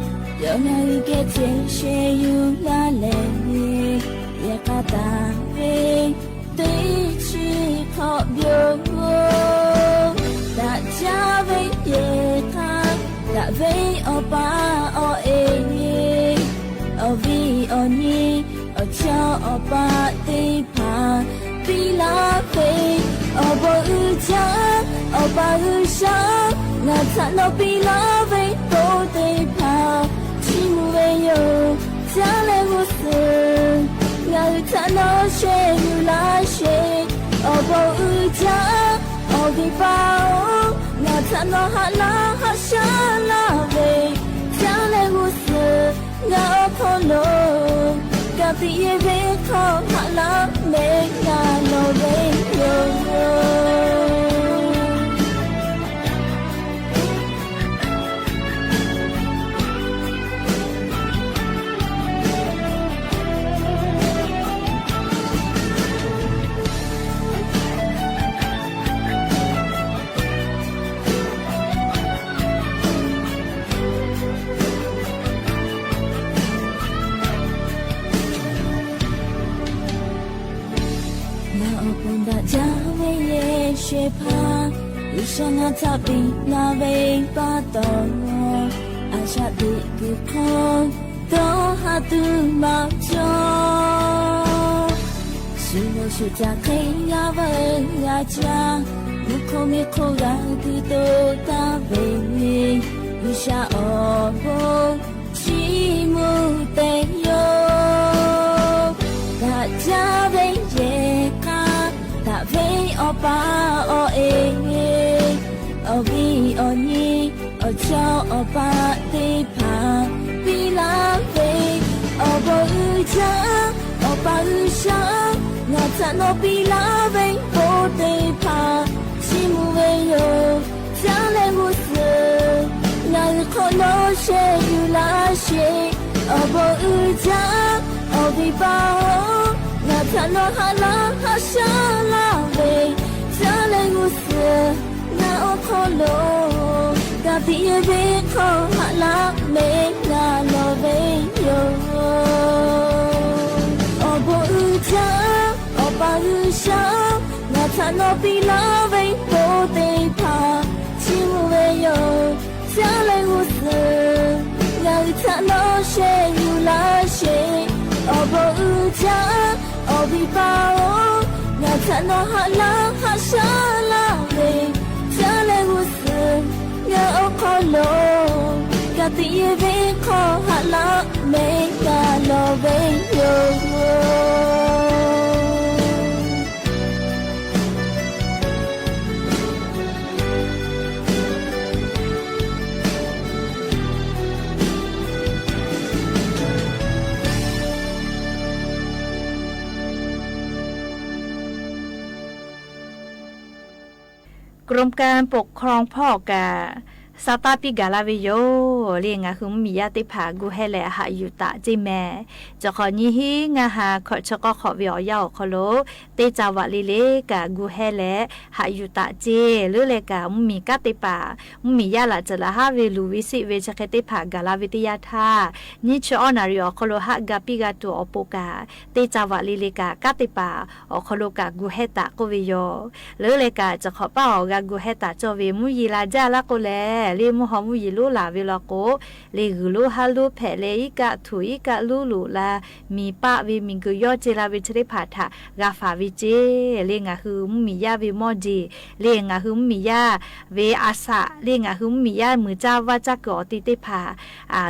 yawˇ ngaˬ hui geh ceˬ shehˍ yuˬ laˇ leh, yehˬ k'a taˍ ve teˇ chi hk'awꞈ byoˬ, daꞈ jaˇ ve yehˬ k'a, daꞈ ve awˬ pa awˬ e, awˬ viˉ awˬ nyi, awˬ chawˇ awˬ pa teˇ hpaˍ piˇ laˇ ve awˬ bon uiˍ jaˇ. Awˬ pa G'uiˬsha, ngaˬ htaꞈ nawˬ piˇ laˇ ve bon teˇ hpaˍ chiˇ mvuh ve yoˬ. Caˇ leh g'uˇ suhˍ ngaˬ hui htaꞈ nawˬ shehˍ yuˬ laˇ sheˍ. Awˬ bon uiˍ jaˇ, awˬ viˉ paˍ-oˬ, ngaˬ htaꞈ nawˬ haꞈ laˇ haꞈ shaˉ laˇ ve, caˇ leh g'uˇ suhˍ ngaˬ awˬ hk'aw lo ka tiꞈ yeˬ ve hk'aw haꞈ laˇ mehˍ ngaˬ lawˬ ve yoˬ. Ngaˬ htaꞈ piˇ laˇ ve pa taw, a shaꞈ teꞈ kuiˬ hk'aw dawˇ haˍ tuˬ maˇ cawˬ. Shu lo shu ca hk'e yaˇ veuˬ yaˇ caˇ, mvuhˇ hk'oˆ miˬ hk'oˆ g'a tuˬ to taˍ ve, G'uiˬsha awˬ bon chiˇ mvuh te yoˬ. Daꞈ jaˇ ve yehˬ k'a, daꞈ ve awˬ pa awˬ e, awˬ viˉ awˬ nyi, awˬ chawˇ awˬ paˆ teˇ hpaˍ piˇ laˇ ve, awˬ bon uiˍ jaˇ, Awˬ pa G'uiˬsha, ngaˬ htaꞈ nawˬ piˇ laˇ ve bon teˇ hpaˍ chiˇ mvuh ve yoˬ. Caˇ leh g'uˇ suhˍ ngaˬ hui hk'aw lo sheh yuˬ laˇ sheˍ. Awˬ bon uiˍ jaˇ, awˬ viˉ paˍ-oˬ, ngaˬ htaꞈ nawˬ haꞈ laˇ haꞈ shaˉ laˇ ve, caˇ leh g'uˇ suhˍ ngaˬ awˬ hk'aw lo ka tiꞈ yeˬ ve hk'aw haꞈ laˇ mehˍ gaˬ lawˬ ve yoˬ. Awˬ bon uiˍ jaˇ, Awˬ pa G'uiˬsha, ngaˬ htaꞈ nawˬ piˇ laˇ ve bon teˇ hpaˍ chiˇ mvuh ve yoˬ. Caˇ leh g'uˇ suhˍ ngaˬ hui htaꞈ nawˬ sheh yuˬ laˇ sheˍ. Awˬ bon uiˍ jaˇ, awˬ viˉ paˍ-oˬ, ngaˬ htaꞈ nawˬ haꞈ laˇ haꞈ shaˉ laˇ ve, caˇ leh g'uˇ suhˍ ngaˬ awˬ hk'aw lo ka tiꞈ yeˬ ve hk'aw haꞈ laˇ mehˍ gaˬ lawˬ ve yoˬ.กรมการปกครอง hpawˇ kaꞈ sa taˇ piˇ gaˬ la ve yoˬ. Le ngaˬ hui mvuhˇmiˬ yaˇ teˇ hpaˍ gu heh leh haꞈ yuˬ taˍ ceˇ mehˍ. Chi hk'awꞈ nyiˇ hinˉ ngaˇ ha hkawꞈ chi k'awˇ hk'awꞈ ve awˬ yanˇ awˬ hk'aw lo teˇ caˇ vaꞈ le le kaꞈ gu heh leh haꞈ yuˬ taˍ ceˇ. Leuˉ leh kaꞈ mvuhˇmiˬ kanˉ teˇ hpaˍ mvuhˇmiˬ yaˇ laꞈ ceuˬ laˬ haˉ ve luˬ ve seˆ ve chi hk'e teˇ hpaˍ gaˬ la ve teˇ yanˇ htaˇ, nyiˇ chi awˉ naˍ riˍ awˬ hk'aw lo haˆ ga piˇ g'a tuˬ awˬ pon kaꞈ, teˇ caˇ vaꞈ le le kaꞈ kanˉ teˇ hpaˍ awˬ hk'aw lo kaꞈ gu heh taˍ k'oˆ ve yoˬ. Leuˉ leh kaꞈ chi hk'awꞈ paˇ awˬ g'a gu heh taˍ cawˇ ve mvuhˇ yeˬ la jaˇ laˇ k'o lehˬ, le mvuhˇ haw mvuhˇ yeˬ lonˉ laˬ ve law k'o, le g'uiˬ lonˉ haˉ lonˉ hpehꞈ leh iˉ kaˆ htuꞈ iˉ kaˆ luˉ loꞈ la, miˬ paˆ ve miˬguiˬ yawˇ ce la ve chi teˇ hpaˍ htaꞈ g'a faˍ ve ceˇ. Le ngaˬ hui mvuhˇmiˬ yaˇ ve mawˇ jeˬ, le ngaˬ hui mvuhˇmiˬ yaˇ ve a shaꞈ, le ngaˬ hui mvuhˇmiˬ yaˇ muiˬ caˇ vaˇ caˇ kuiˬ awˬ ti teˇ hpaˍ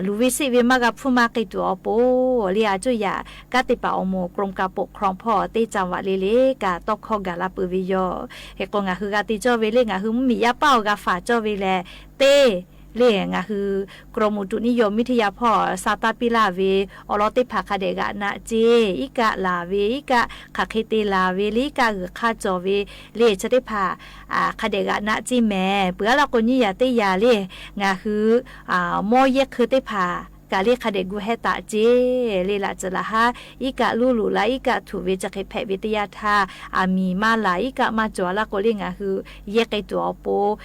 luˬ ve seˆ ve maˇ g'a hpuˇ maˇ k'ai tuˬ awˬ pon, le a cuˇ yaꞈ kanˉ teˇ hpaˍ awˬ moˍ กรมการปกครอง hpawˇ teˇ caˇ vaꞈ le le kaꞈ tawˇ hkawˇ gaˬ la peuˬ ve yoˬ. Hk'e k'o ngaˬ hui g'a te cawˇ ve le ngaˬ hui mvuhˇmiˬ yaˇ paˇ awˬ g'a faˍ cawˇ ve lehˬ, teˇ le ngaˬ hui กรมอุตุนิยมวิทยา hpawˇ sa taˇ piˇ laˇ ve awˬ lawn teˇ hpaˍ hk'a dehꞈ g'aꞈ naˆ ceˇ, iˉ kaˆ laˬ ve, iˉ kaˆ hk'aˬ hk'e te laˬ ve, le iˉ kaˆ g'uiˬ hk'aˇ cawˬ ve, le chi teˇ hpaˍ hk'a dehꞈ g'aꞈ naˆ ceˇ mehˍ. Peuˬ aˉ laˇ k'o nyiˇ yaꞈ teˇ yaꞈ le ngaˬ hui mawˇ yehˇ hk'eun teˇ hpaˍ kaꞈ le hk'a dehꞈ gu heh taˍ ceˇ. Le laꞈ ceuˬ laˬ haˉ iˉ kaˆ luˉ loꞈ la iˉ kaˆ htuꞈ ve chi hk'e hpehꞈ ve teˇ yanˇ htaˇ, aˬ miˍ maˇ laˬ iˉ kaˆ maˇ cawˬ laˇ k'o le ngaˬ hui yehˇ k'ai tuˬ awˬ pon,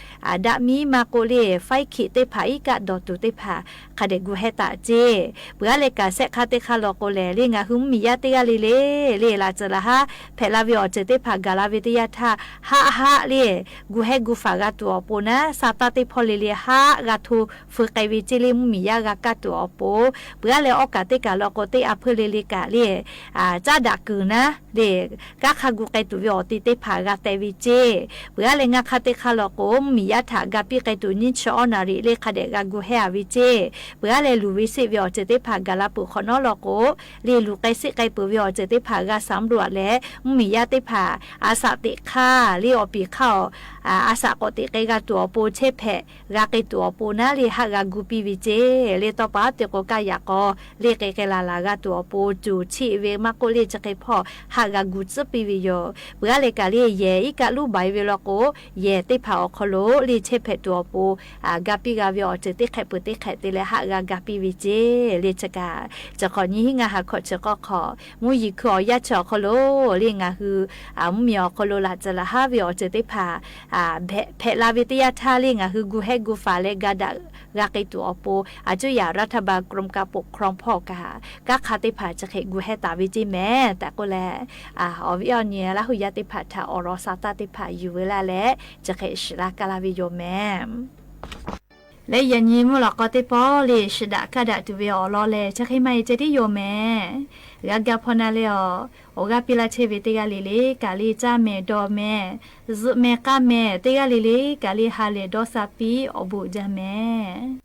daꞈ miˉ maˇ k'oˆ le faiˉ hkiꞈ teˇ hpaˍ iˉ kaˆ dawˬ tuˬ teˇ hpaˍ hk'a dehꞈ gu heh taˍ ceˇ. Peuˬ aˉ leh kaꞈ shehˆ hk'aˇ teˇ hk'aˇ law k'o lehˬ, le ngaˬ hui mvuhˇmiˬ yaˇ teˇ g'aˇ le le, le laꞈ ceuˬ laˬ haˉ hpehꞈ la ve awˬ ceuˬ teˇ hpaˍ gaˬ la ve teˇ yanˇ htaˇ, haˆ haˆ le gu heh gu faˍ g'a tuˬ awˬ pon naˉ, sa taˇ teˇ hpawˇ le le haˆ g'a hto feu k'ai ve ceˇ le mvuhˇmiˬ yaˇ g'a kaˇ tuˬ awˬ pon. Peuˬ aˉ leh awˇ kaꞈ teˇ kaˬ law k'o teˇ a hpeuˇ le le kaꞈ le caˉ daꞈ kuiˬ naˉ le kanˉ hk'a gu k'ai tuˬ ve awˬ ti teˇ hpaˍ g'a teh ve ceˇ. Peuˬ aˉ leh ngaˇ hk'aˇ teˇ hk'aˇ law k'o mvuhˇmiˬ yaˇ htaꞈ ga piˇ k'ai tuˬ nyiˇ chi awˉ naˍ riˍ le hk'a dehꞈ g'a gu heh a ve ceˇ. Peuˬ aˉ leh luˬ ve seˆ ve awˬ ceuˬ teˇ hpaˍ gaˬ la peuˬ hk'awꞈ nawˉ law k'o, le luˬ k'ai seˆ k'ai peuˬ ve awˬ ceuˬ teˇ hpaˍ g'a saˍ mvuhˇ loꞈ a leh mvuhˇmiˬ yaˇ teˇ hpaˍ a shaꞈ teꞈ hk'aˇ le awˬ piˍ hk'aˇ a, a shaꞈ k'awꞈ teꞈ k'ai g'a tuˬ awˬ pon chehˇ hpehꞈ g'a k'ai tuˬ awˬ pon naˉ le haˆ g'a gu piˇ ve ceˇ. Le tawˇ pa te k'o kaˇ yaꞈ k'aw le k'ai k'ai laˬ laˬ g'a tuˬ awˬ pon cuˬ chiˆ ve maˇ k'oˆ le chi hk'e hpawˇ haˆ g'a gu tcuhˉ piˇ ve yoˬ. Peuˬ aˉ leh kaꞈ le yehˬ iˉ kaˆ luˉ baiˬ ve law k'o, yehˬ teˇ hpaˍ awˬ hk'aw lo le chehˇ hpehꞈ tuˬ awˬ pon ga piˇ g'a ve awˬ ceuˬ teˇ hk'ehꞈ peuˬ teˇ hk'ehꞈ te leh haˆ g'a ga piˇ ve ceˇ. Le chi kaꞈ chi hk'awꞈ nyiˇ hinˉ ngaˇ ha hkawꞈ chi k'awˇ hk'awꞈ mvuhˇ yeˬ hkui awˬ yanˇ chi awˬ hk'aw lo le ngaˬ hui mvuhˇmiˬ awˬ hk'aw lo laꞈ ceuˬ laˬ haˉ ve awˬ ceuˬ teˇ hpaˍ hpehꞈ la ve teˇ yanˇ htaˇ le ngaˬ hui gu heh gu faˍ leh ga daꞈ g'a k'ai tuˬ awˬ pon a cuˇ yaꞈ กรมการปกครอง hpawˇ kaꞈ kanˉ hk'a teˇ hpaˍ chi hk'e gu heh taˍ ve ceˇ mehˍ tehꞈ k'oˆ leh, awˬ viˉ awˬ nyi Laˇ huˍ yaˇ teˇ hpaˍ htaꞈ awˬ lawn sha taˇ teˇ hpaˍ yuˬ ve laˇ leh, chi hk'e shiˍ laˇ kaˇ laˇ ve yoˬ mehˍ. Leh yaꞈ nyi mvuhˇ lawꞈ k'aw teˇ pawˆ le shiˍ daꞈ kaˇ daꞈ tuˬ ve awˬ lawn lehˬ, chi hk'e maˇ heˆ ceh tiˉ yoˬ mehˍ. G'a ga hpaw na leh awˬ, awˬ g'aˇ piˇ laˇ chehˇ ve teˇ g'aˇ le le kaꞈ le caˇ mehˍ dawˬ mehˍ, zuhꞈ mehˍ k'aˇ mehˍ, teˇ g'aˇ le le kaꞈ le ha lehˬ dawˇ sha piˇ awˬ bon uiˍ jaˇ mehˍ.